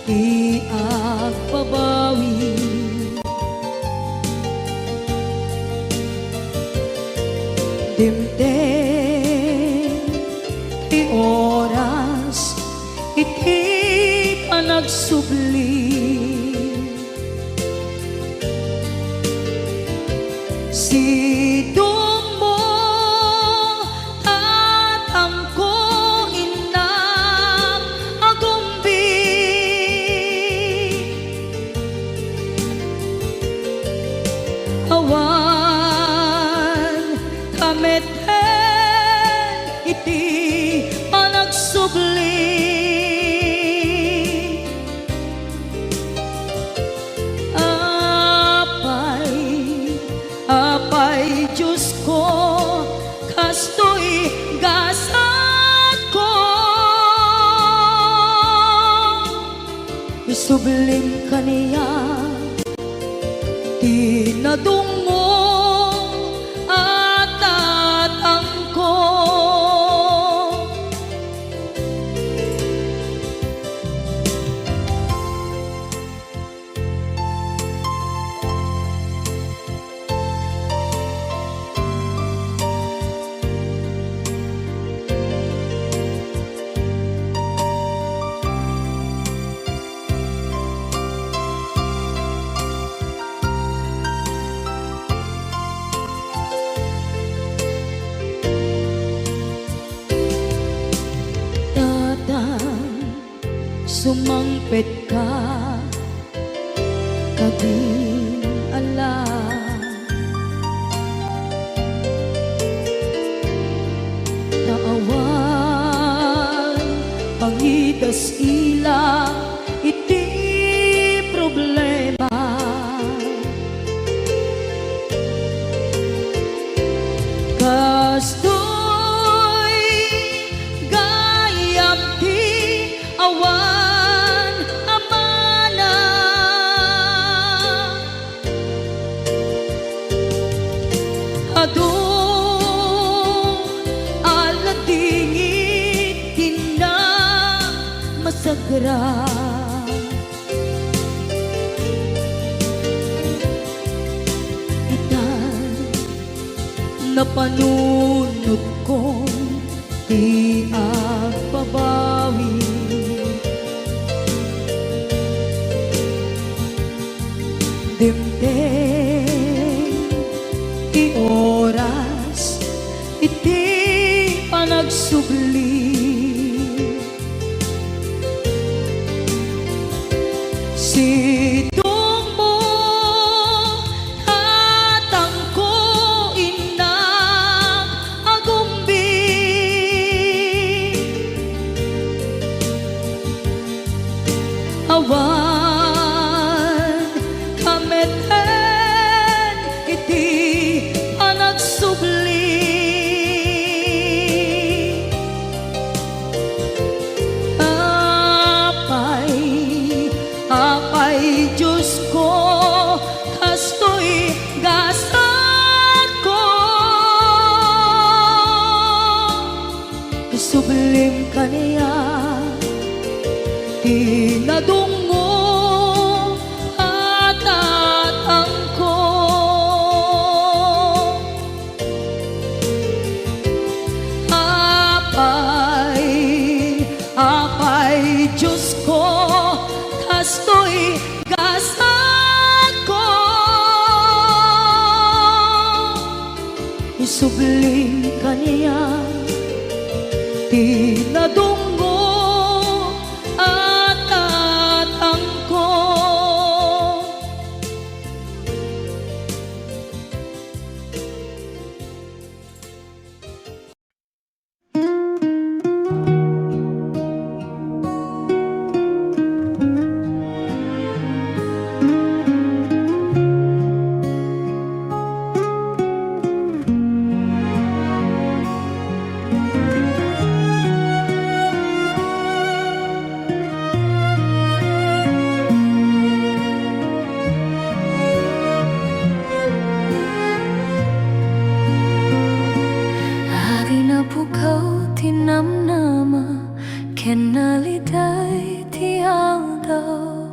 ti agbabawi. Dimteng ti oras iti panagsubli. Sidongmo, tatangko, innak, agumbi. Awan ta met iti panagsubli. Apay, Apay Diosko, kastoy gasatko. Isublim kaniak ti nadungngom a tatangko. Tatang, sumangpetka kadin ala. Ta awan pangidas-ila iti problema. Kastoy gayam ti awan a mana. Adu a ladingit ti namasagra. Itan napanunotkon ti agbabawi. Dimteng ti oras iti panagsubli. Sidongmo, tatangko, innak, agumbi. Awan kameten iti panagsubli. Apay, Apay Diosko, kastoy gasatko. Isublim kaniak ti nadungngom a tatangko. Apay, Apay Diosko, kastoy gasatko. Subling kaniak ti nadunggo a tatangko. Adi napukaw ti namnama ken naliday ti aldaw.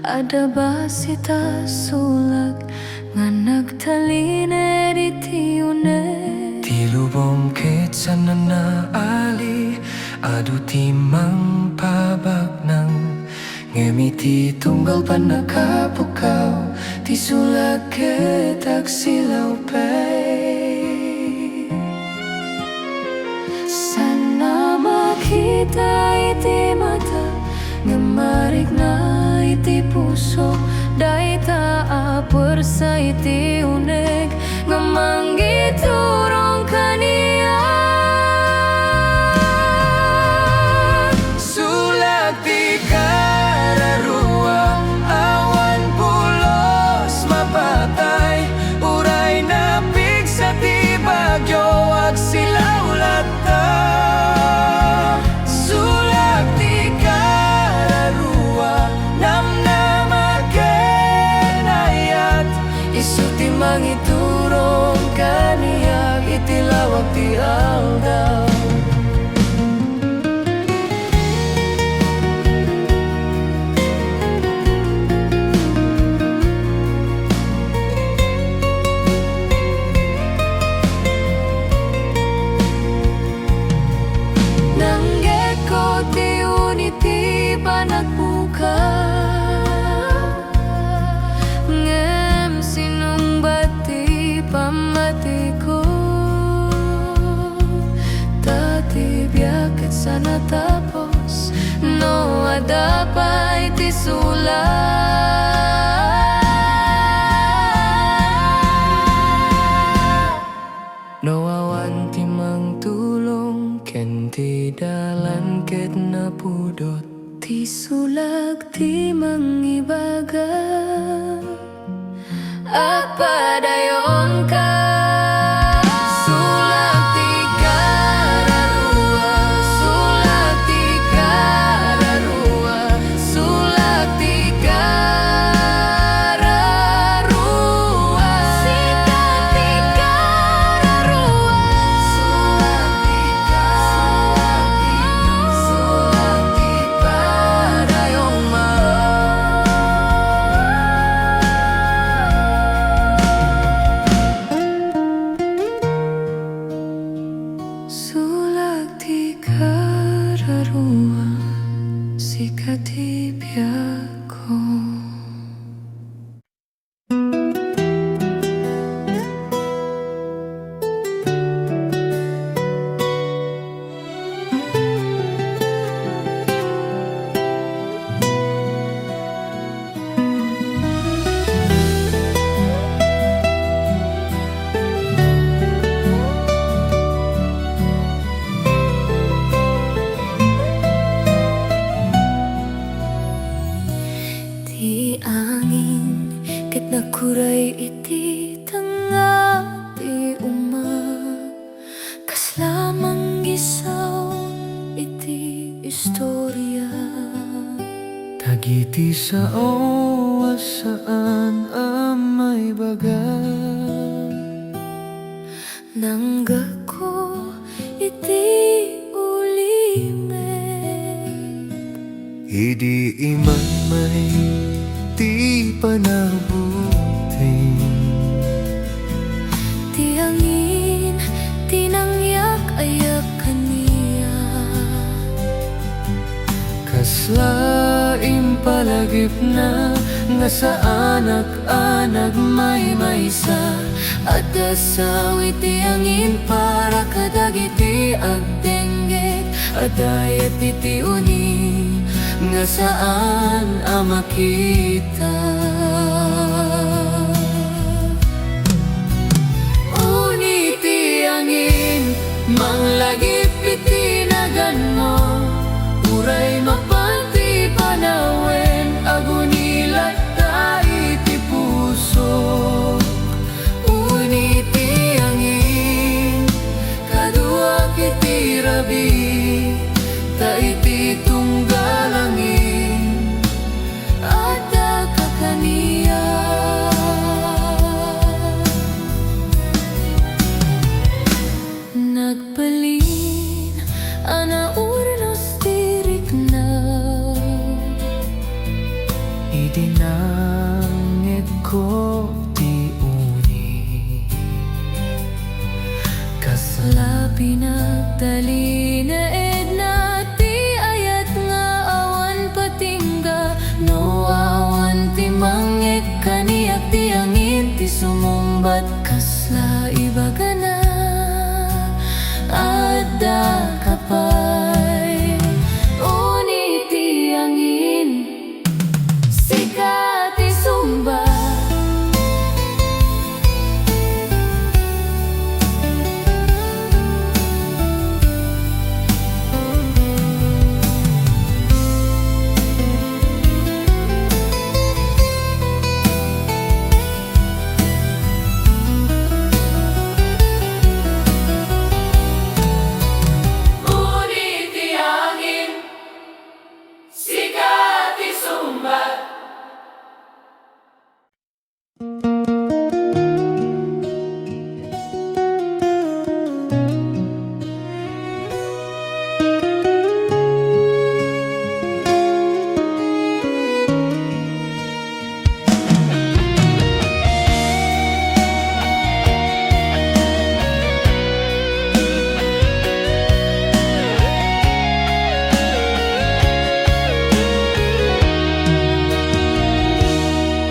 Adda basi ta sulak nga nagtaliner iti uneg. Ti lubong ket saanna ali, adu ti mangpabaknang. Ngem iti tunggal pannakapukaw, ti sulak ket agsilaw pay. Saanna makita iti mata, ngem marikna iti puso. Dayta a puersa iti uneg nga manggiturong kaniak. Sulak ti kararua, awan pulos mapatay, uray napigsa ti bagyo, agsilaw latta. Sulak ti kararua, namnama ken ayat, isu ti mangiturong kaniak iti lawag ti aldaw. Nanggeko ti uni ti panagbuka, ngem sinungbat ti pammatiko. Ta ti biag ket saanna tapos no adda pay ti sulak. No awan ti mangtulong ken ti dalan ket napudot, ti sulak ti mangibaga. Agpadayonka. Sulak ti kararua, sulak ti kararua, sulak ti kararua. Sika ti kararua. Sulak ti kararua, sulak ti padayongma. Sulak ti kararua, sika ti biagko. Ti angin ket nagkuray iti tengnga ti uma. Kasla manggisaw iti istoria. Dagiti sao a saan a maibaga. Nanggeko iti ulimek. Idi imaymay ti panagbuting. Ti angin ti nangyak-ayak kaniak. Kasla im- Palagipna nga saanak a nagmaymaysa, adda sao iti angin para kadagiti agdengngeg, adda ayat iti uni nga saan a makita. Uni ti angin, manglagip iti naganmo, uray mapan ti panawen, aguni latta iti puso. Uni ti angin, kaduak iti rabii, ta iti tunggal angin, adda ka kaniak. Nagbalin a naurnos ti rikna idi nangngegko ti uni. Kasla pinagdalinaedna ti ayat nga awan patingga, no awan ti mangngeg kaniak ti angin ti sumungbat. Kasla ibagana, adda ka pay. Uni ti angin, sika ti sungbat. Uni ti angin, sika ti sungbat.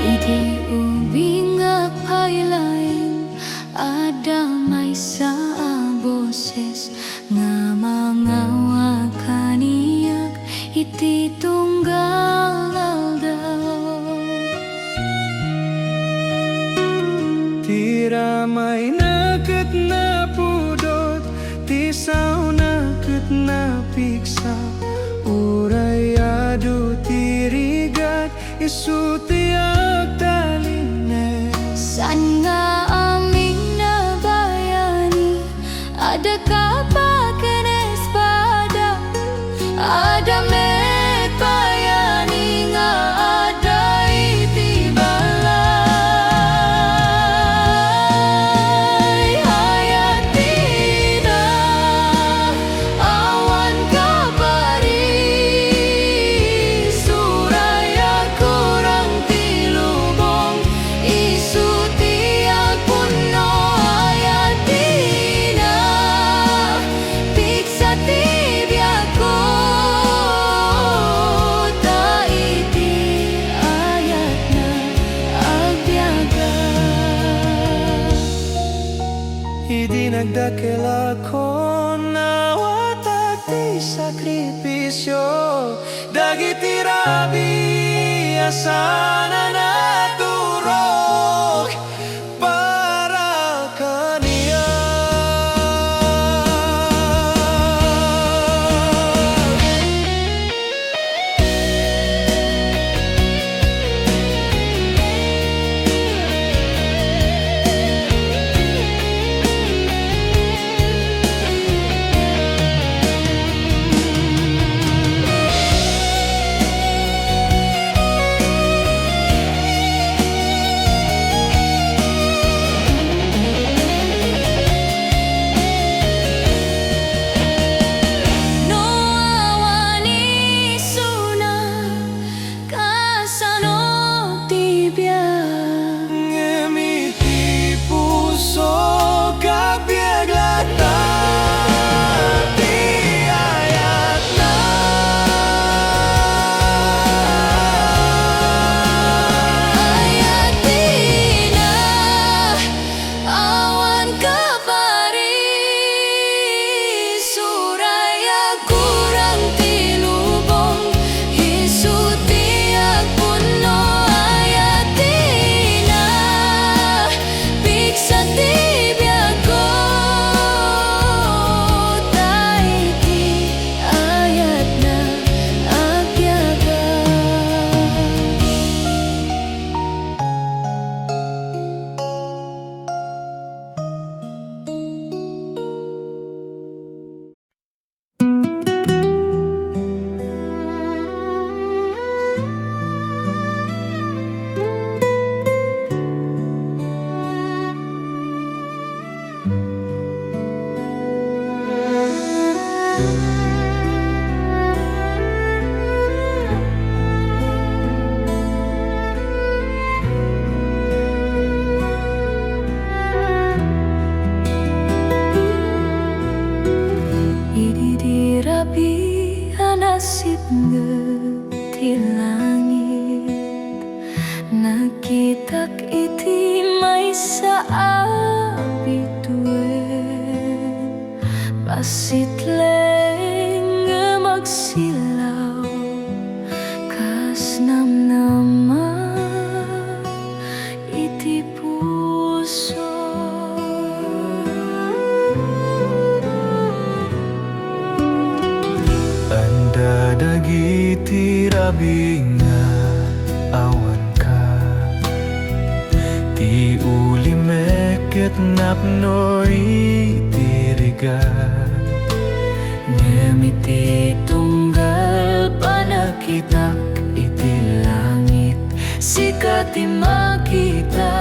Idi ubing nga pay laeng, adda maysa a boses nga mangawag kaniak iti tunggal aldaw. Ti ramayna ket napudot, ti saona ket napigsa, uray adu ti rigat, isu ti agtalinaed. Saan nga amin a bayani, adda kapaken espada, adda met bayani nga adda iti balay. Ayat ti ina, awan kaparis, uray agkurang ti lubong, isu ti agpunno. Ayat ti ina, pigsa ti biagko, ta iti ayatna agbiagak. Idi nagdakkelakon, naawatak ti sakrifisio dagiti rabii a saan a naturok para kaniak. Nangngeg ti langit, nakitak iti maysa a bituen. Masitleng ngem agsilaw kas namnama iti puso. Anda dagiti rabii nga awanka? Ti ulimek ket napno iti rigat. Ngem iti tunggal panakitak iti langit, sika ti makita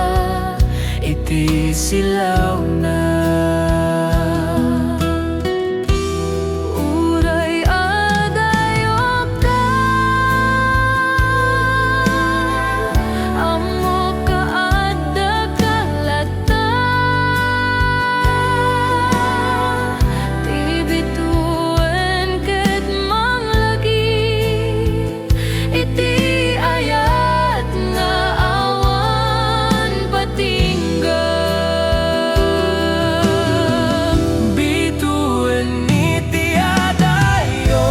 iti silawna. Uray adayokta, ammok a addaka latta. Ti bituen ket manglagi iti ayat nga awan patingga. Bituen iti adayo,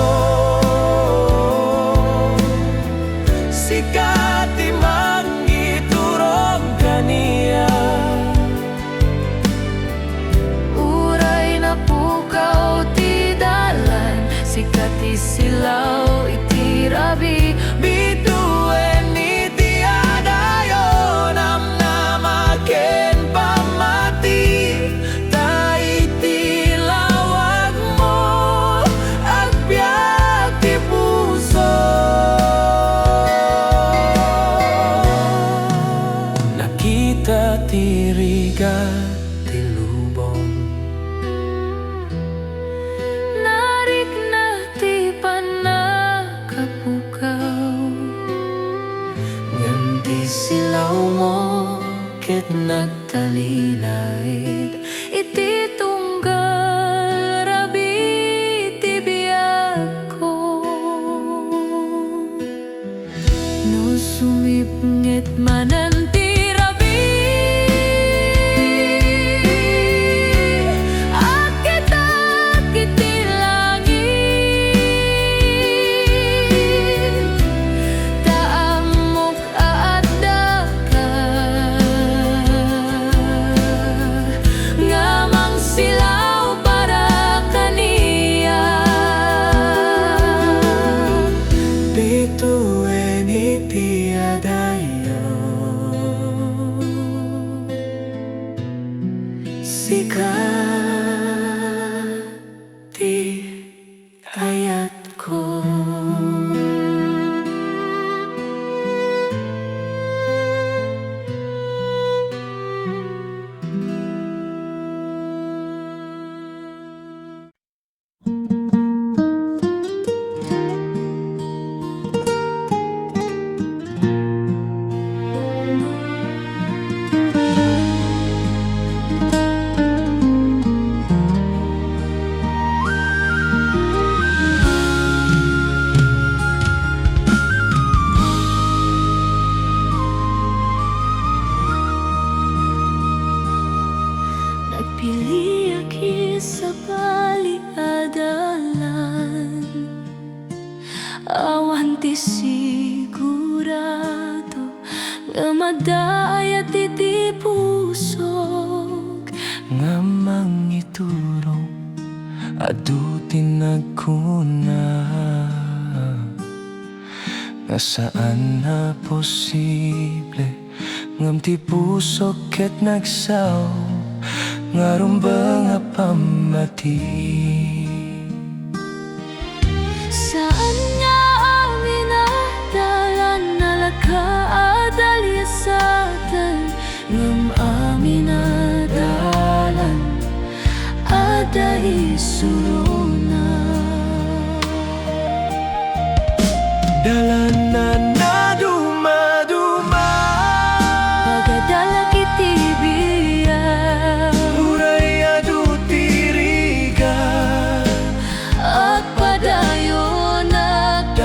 sika ti mangiturong kaniak. Uray napukaw ti dalan, sika ti silaw iti rabii. Bituen iti adayo, namnama ken pammati, ta iti lawagmo agbiag ti puso. Nakita ti rigat ti lubong. Narikna ti pannakapukaw, ngem ti silawmo ket nagtalinaed iti tunggal rabii ti biagko. No sumipnget manen ti rabii, agkitak iti langit, ta ammok a addaka nga mangsilaw para kaniak. Bituen iti adayo, sika ti ayatko. Nagpiliak iti sabali a dalan. Awan ti sigurado nga madaayat iti pusok nga mangiturong. Adu ti nagkuna nga saan a posible. Ngem ti pusok ket nagsao nga rumbeng a pammati. Saan nga amin a dalan nalaka a daliasaten, ngem amin a dalan adda isurona. Dalan a nadumaduma. Magadalak iti biag. Uray adu ti rigat. Agpadayonak.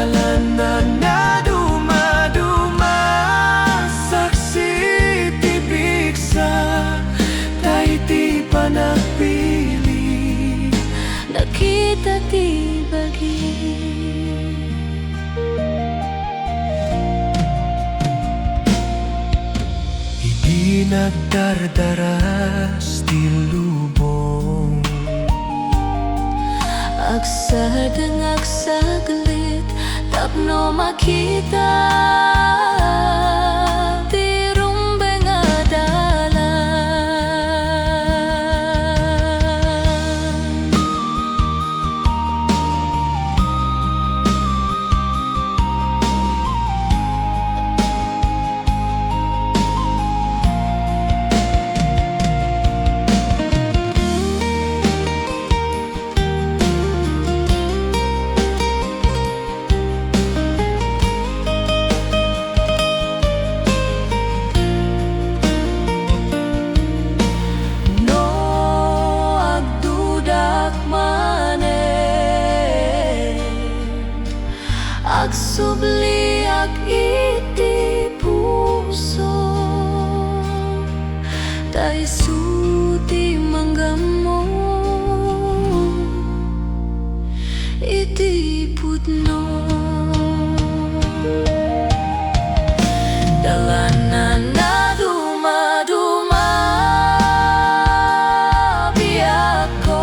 Nakita ti bagi. Idi nagdardaras ti lubong, agsadengak saglit tapno makita ti rumbeng a dalan. No agdudak manen, agsubliak iti puso, ta isu ti manggammo iti pudno. Dalan a nadumaduma, biagko.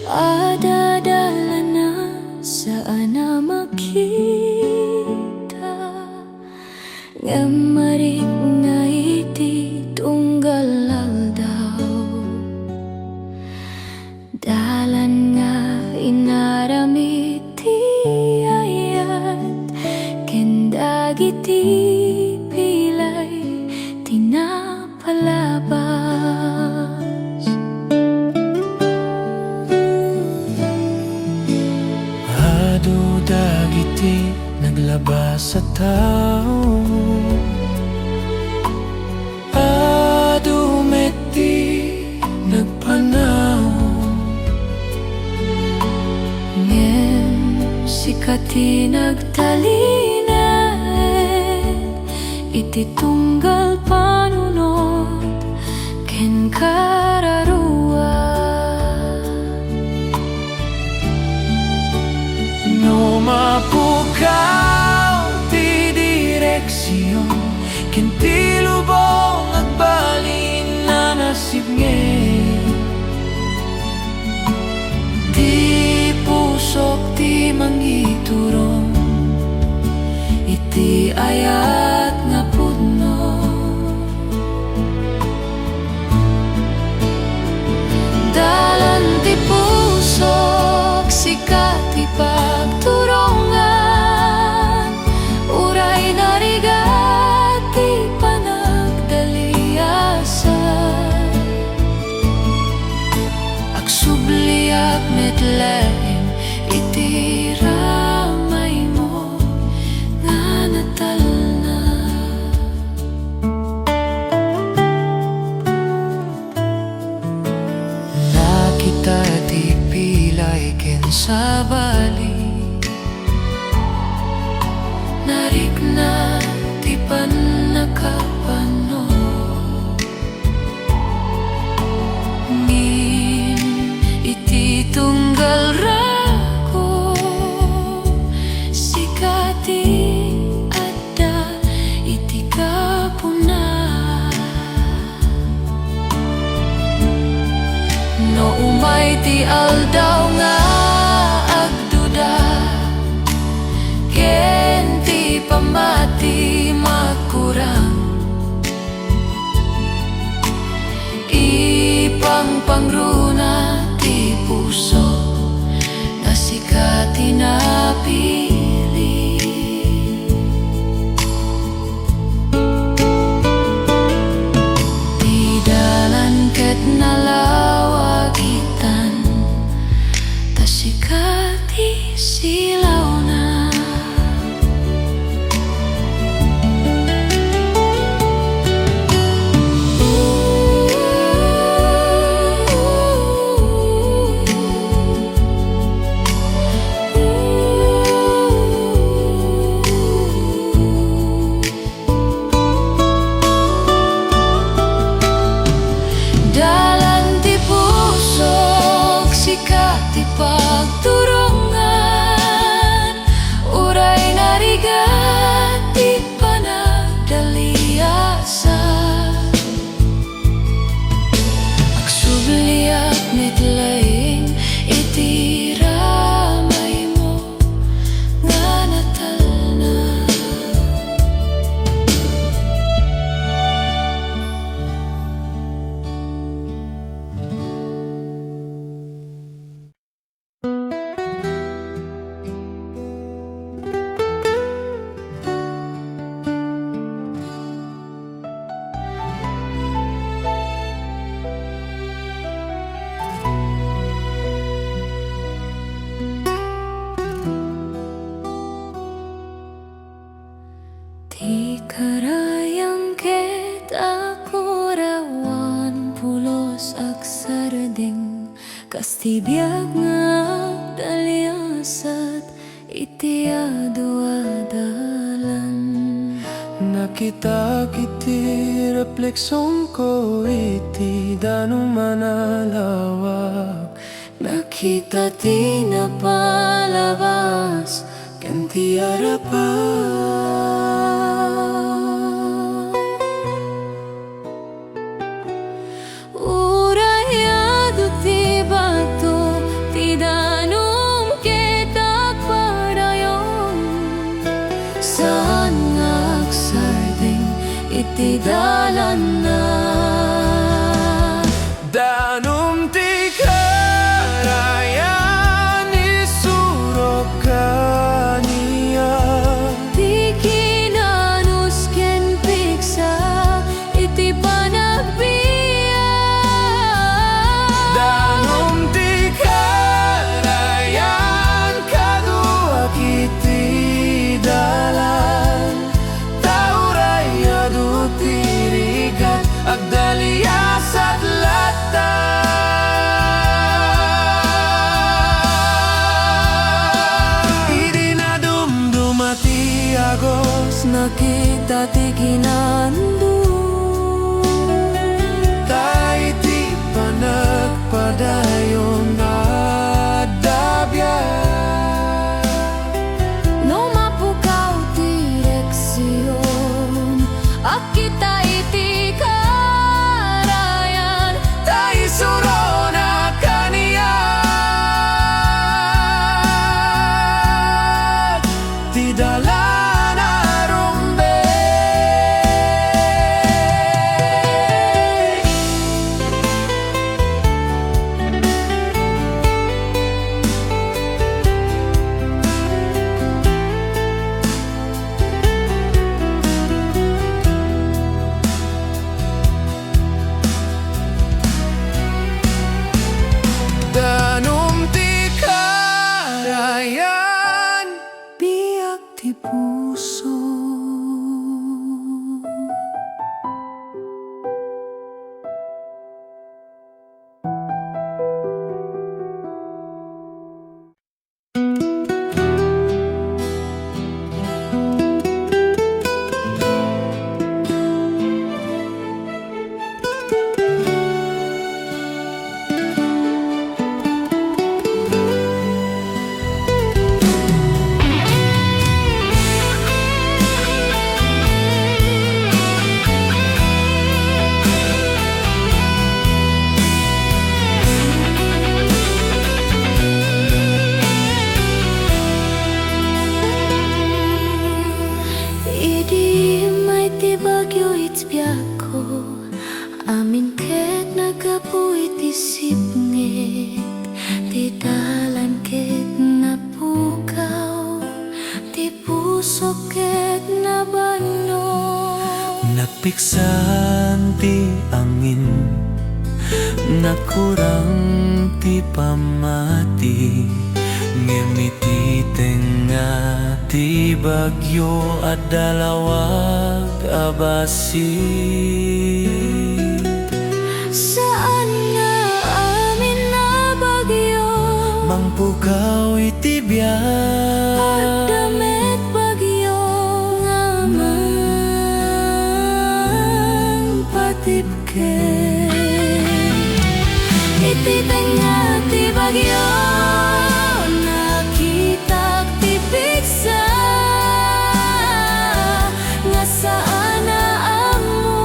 Adda dalan a saan a makita, ngem marikna iti tunggal aldaw. Dalan nga inaramid ti ayat ken dagiti pilay ti napalabas. Adu dagiti naglabas a tao. Adu met ti nagpanaw, ngem sika ti nagtalinaed iti tunggal panunot ken kararuat. No mapukaw ti direksion ken ti lubong, agbalin a nasipnget. Ti pusok ti mangiturong iti ayat nga pudno. Dalan ti pusok, sika ti pagturongan, uray narigat ti panagdaliasat. Agsubliak met laeng iti ramaymo nga natalna. Nakita ti pilay ken sabali, narikna ti pannakapanno. Ngem iti tunggal rago, sika ti adda iti gapuna. No umay ti aldaw nga agduda, ken ti pammati makurang, ipangpangruna ti puso nga sika ti napili. Ti dalan ket nalawag itan, sardeng, kas ti biag nga agdaliasat iti adu a dalan. Nakitak iti refleksionko iti danum a nalawag. Nakita ti napalabas ken ti arapat. Uray adu ti bato ti danum ket agpadayon. Saan nga agsardeng iti dalanna. Danum ti karayan, isurok kaniak. Ti kinanus ken pigsa iti panagbiag. Danum ti karayan, kaduak iti dalan. Ta uray adu ti rigat, agdaliasat latta. Idi nadumduma ti agos, nakita ti kinandu. Ta iti panagpadayon adda biag. No mapukaw ti direksion, agkita iti karayan, ta isuronak kaniak ti dalan a rumbeng. Danum ti karayan, biag ti puso. Idi immay ti bagyo iti biagko, amin ket naggapu iti sipnget, ti dalan ket napukaw, ti pusok ket nabannog. Nagpiksan ti angin, nagkurang ti pammati, ngem iti tengnga ti bagyo, adda lawag a bassit. Saan nga amin a bagyo mangpukaw iti biag. Adda met bagyo nga mangpatibker. Iti tengnga ti bagyo, nakitak ti pigsa nga saan a ammo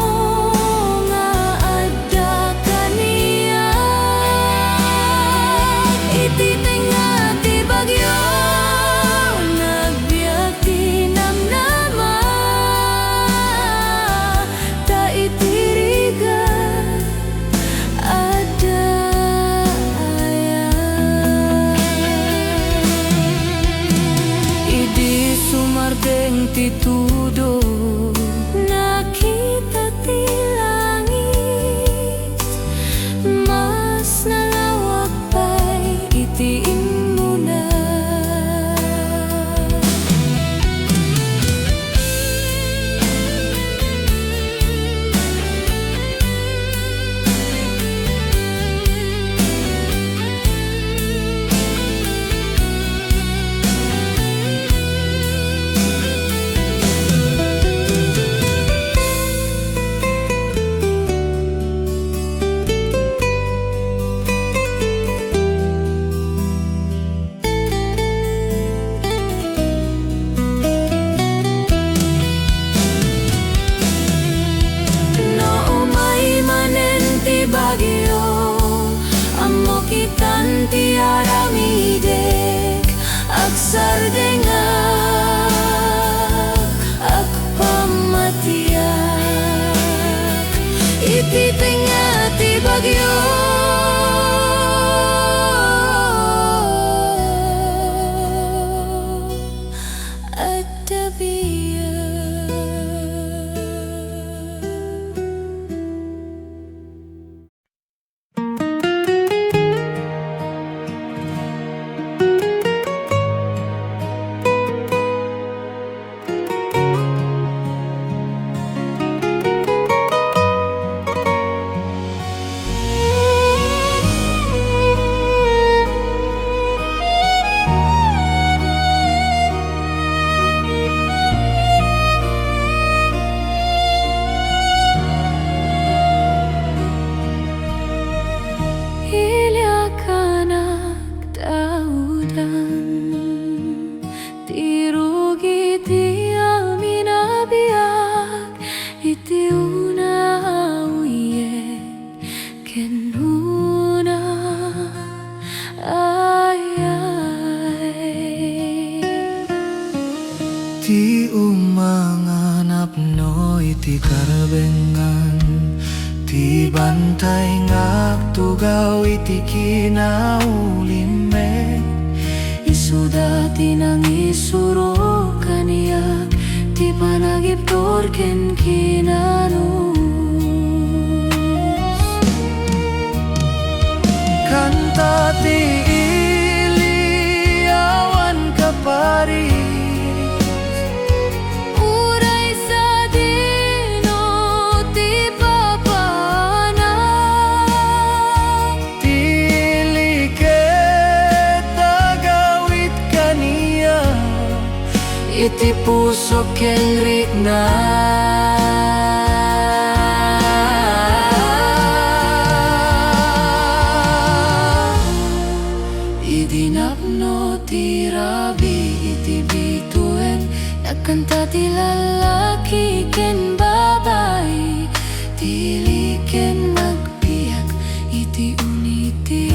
nga adda kaniak. Iti tengnga ti bagyo, nagbiag ti namnama, ta iti rigat adda ayat. Idi sumardeng ti tudo, nakita ti langit, mas nalawag pay iti immuna. Ti aramidek, agsardengak, agpamatiak iti tengnga ti bagyo. Adda biag. Iliakan, agtaudan ti rugi ti amin a biag iti una a uyek ken una a ayay. Ti umanga napno iti karbengan, ti bantay nga agtugaw iti kinaulimek. Isuda ti nangisuro kaniak ti panagibtur ken kinanus. Kanta ti ili, awan kaparis. Uray sadino ti papana. Ti liket agawid kaniak iti puso ken rikna. Idi napno ti rabii iti bituen, nagkanta ti lallaki ken babai, ti ili ken agbiag iti uni ti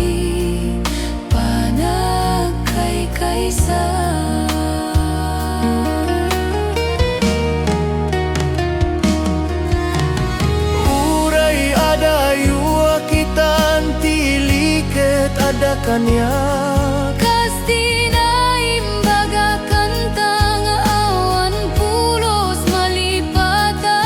panagkaykaysa. Uray adayo a kitaan ti ili ket adda kaniak. Kas ti naimbag a kanta nga awan pulos malipatan.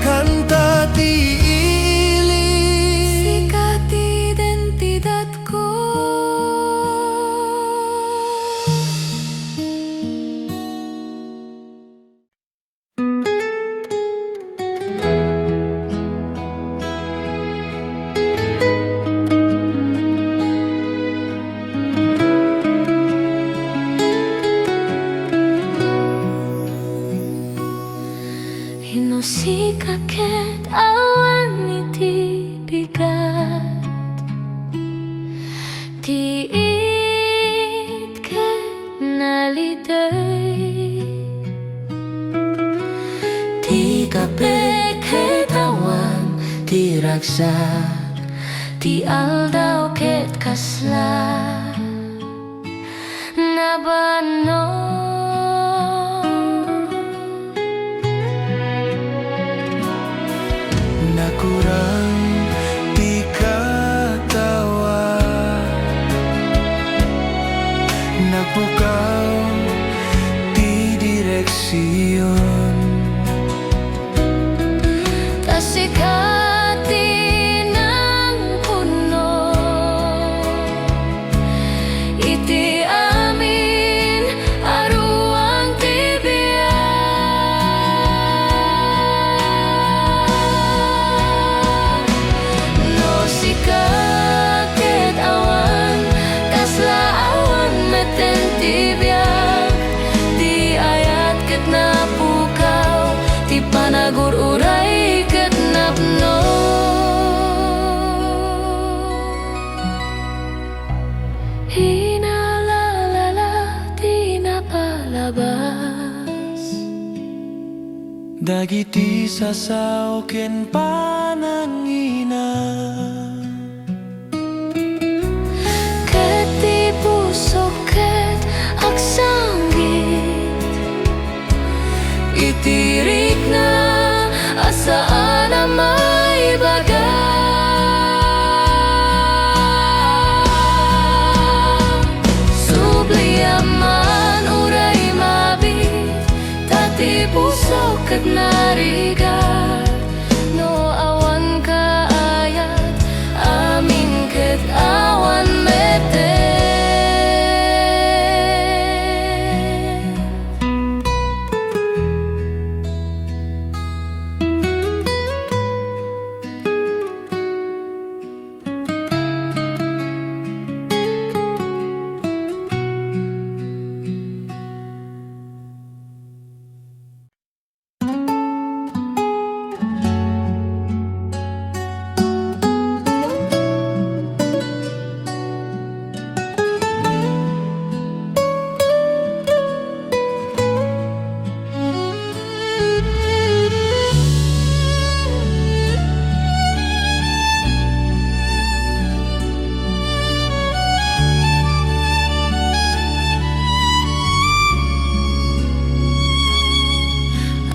Kanta ti ili. Sika ti identidadko. Inusika ket awan iti bigat. Ti it ket nalitay. Ti kape ket awan ti ragsak. Ti aldaw ket kasla nabanno. Nakurang ti katawan, napukaw ti direksion. Ta sika ti nangpunno iti amin a iti sasao ken panangina. Ket ti pusok ket agsanggit iti rikna a saan a maibaga. Subliam man uray mabiit, ta ti pusok ket narigat. No awan kaayat, amin ket awan metten.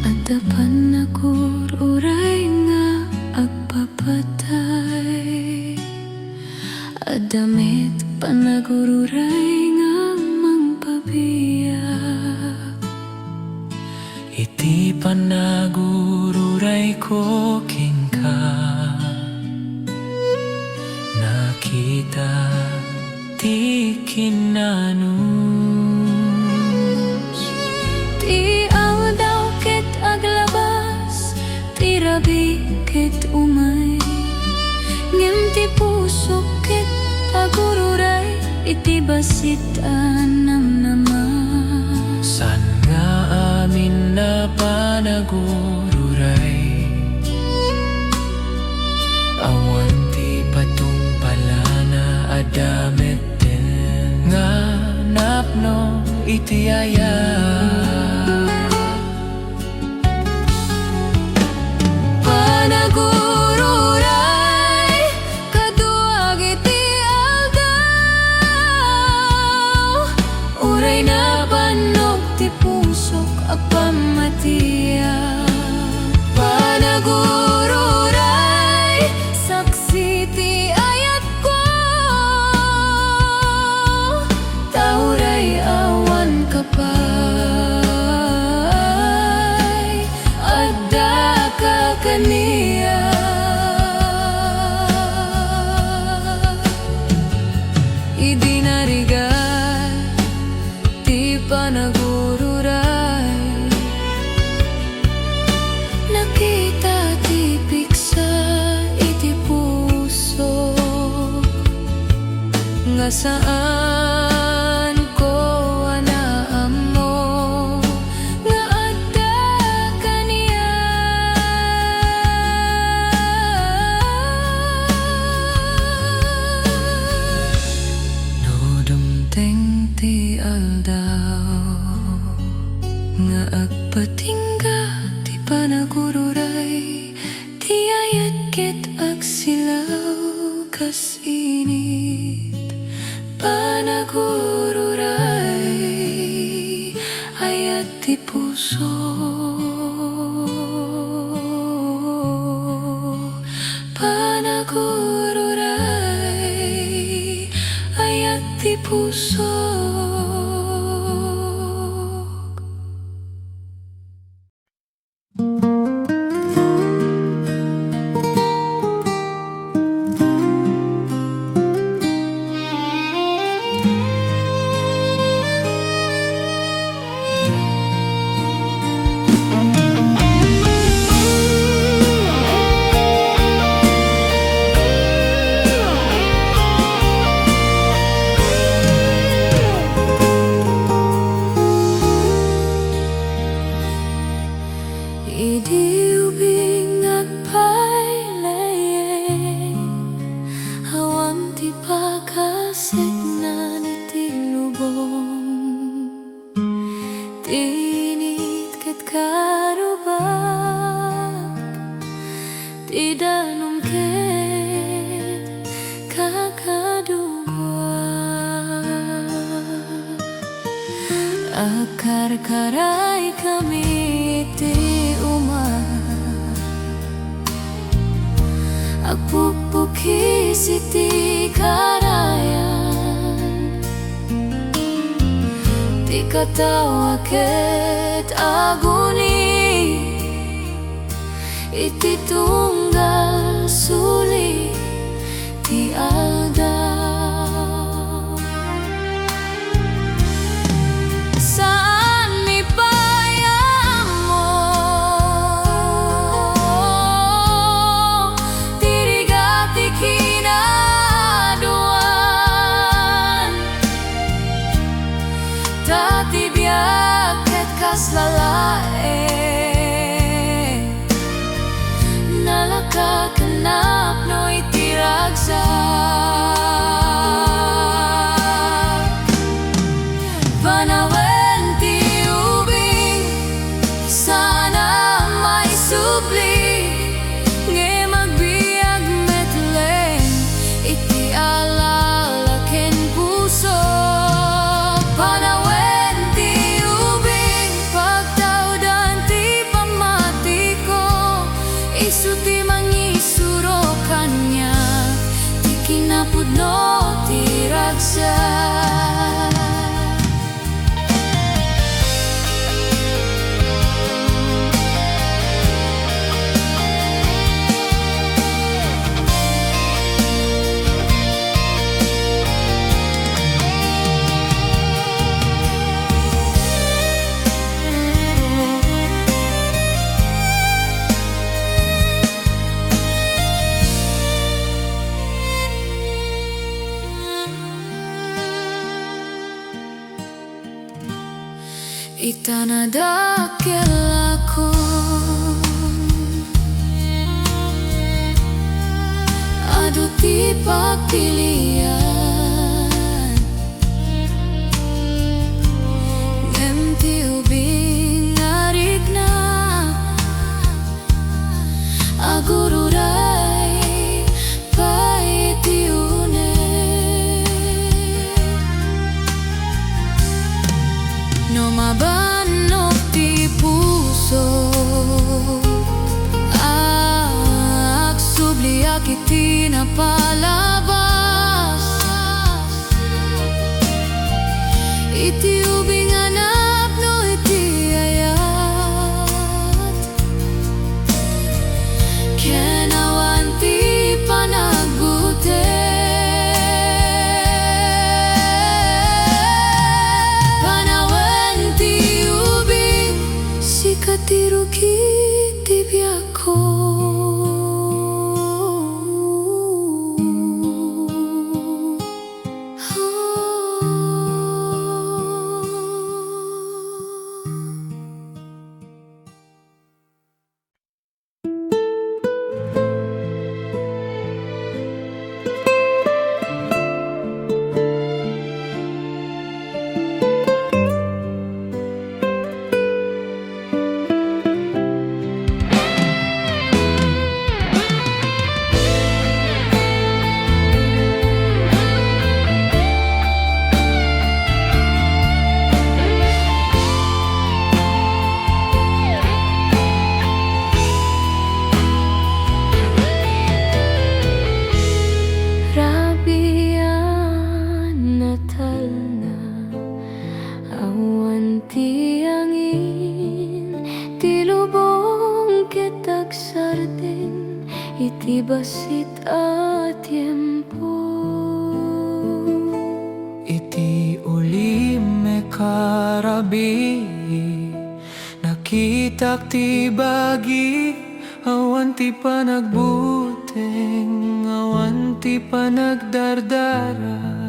Adda panagur-uray nga agpapatay. Adda met panagur-uray nga mangpabiag. Iti panagur-urayko kenka, nakita ti kinanus. Ti aldaw ket aglabas, ti rabii ket umay. Ngem ti pusok ket agur-uray iti bassit a namnama. Saan nga amin a panagur-uray, awan ti patungpalana, adda metten nga napno iti ayat. Panagur-uray, kaduak iti aldaw, uray nabannog ti pusok a pammatiak. Panagur-uray, saksi ti ayatko, ta uray awanka pay, addaka kaniak. Idi narigat ti panagur-uray, nakita ti piksa iti pusok nga saanko a naammo nga adda kaniak. No dumteng ti aldaw nga agpatingga ti panagur-uray, ti ayat ket agsilaw kas init. Panagur-uray, ayat ti puso. Panagur-uray, ayat ti puso. Karaykami iti uma, agpukpukis iti karayan ti katawa ket aguni iti tunggal suli ti aldaw. Saanmi pay a ammo ti rigat ti kinaduan, ta ti biag ket kasla laeng. Nalaka ken napno iti ragsak. Panawen ti ubing, saan a maisubli, ngem agbiag met laeng iti alala ken puso. Panawen ti ubing, pagtaudan ti pammatiko, isu ti mangisuro kaniak ti kinapudno ti ragsak. Ita nadakkel a kon adu ti pagpilian, ngem ti ubing nga rikna, agururay pay ti uneg. No mabannok ti puso, agsubliak iti napalabas. Iti ubing a napno iti ayat, ken awan ti panagbuteng. Panawen ti ubing, sika ti rugi ti biagko. Rabian a talna, awan ti angin, ti lubong ket agsardeng iti bassit a tiempo. Iti ulim, Mekarabi, nakitak ti bagi, awan ti panagbuteng, awan ti panagdardara.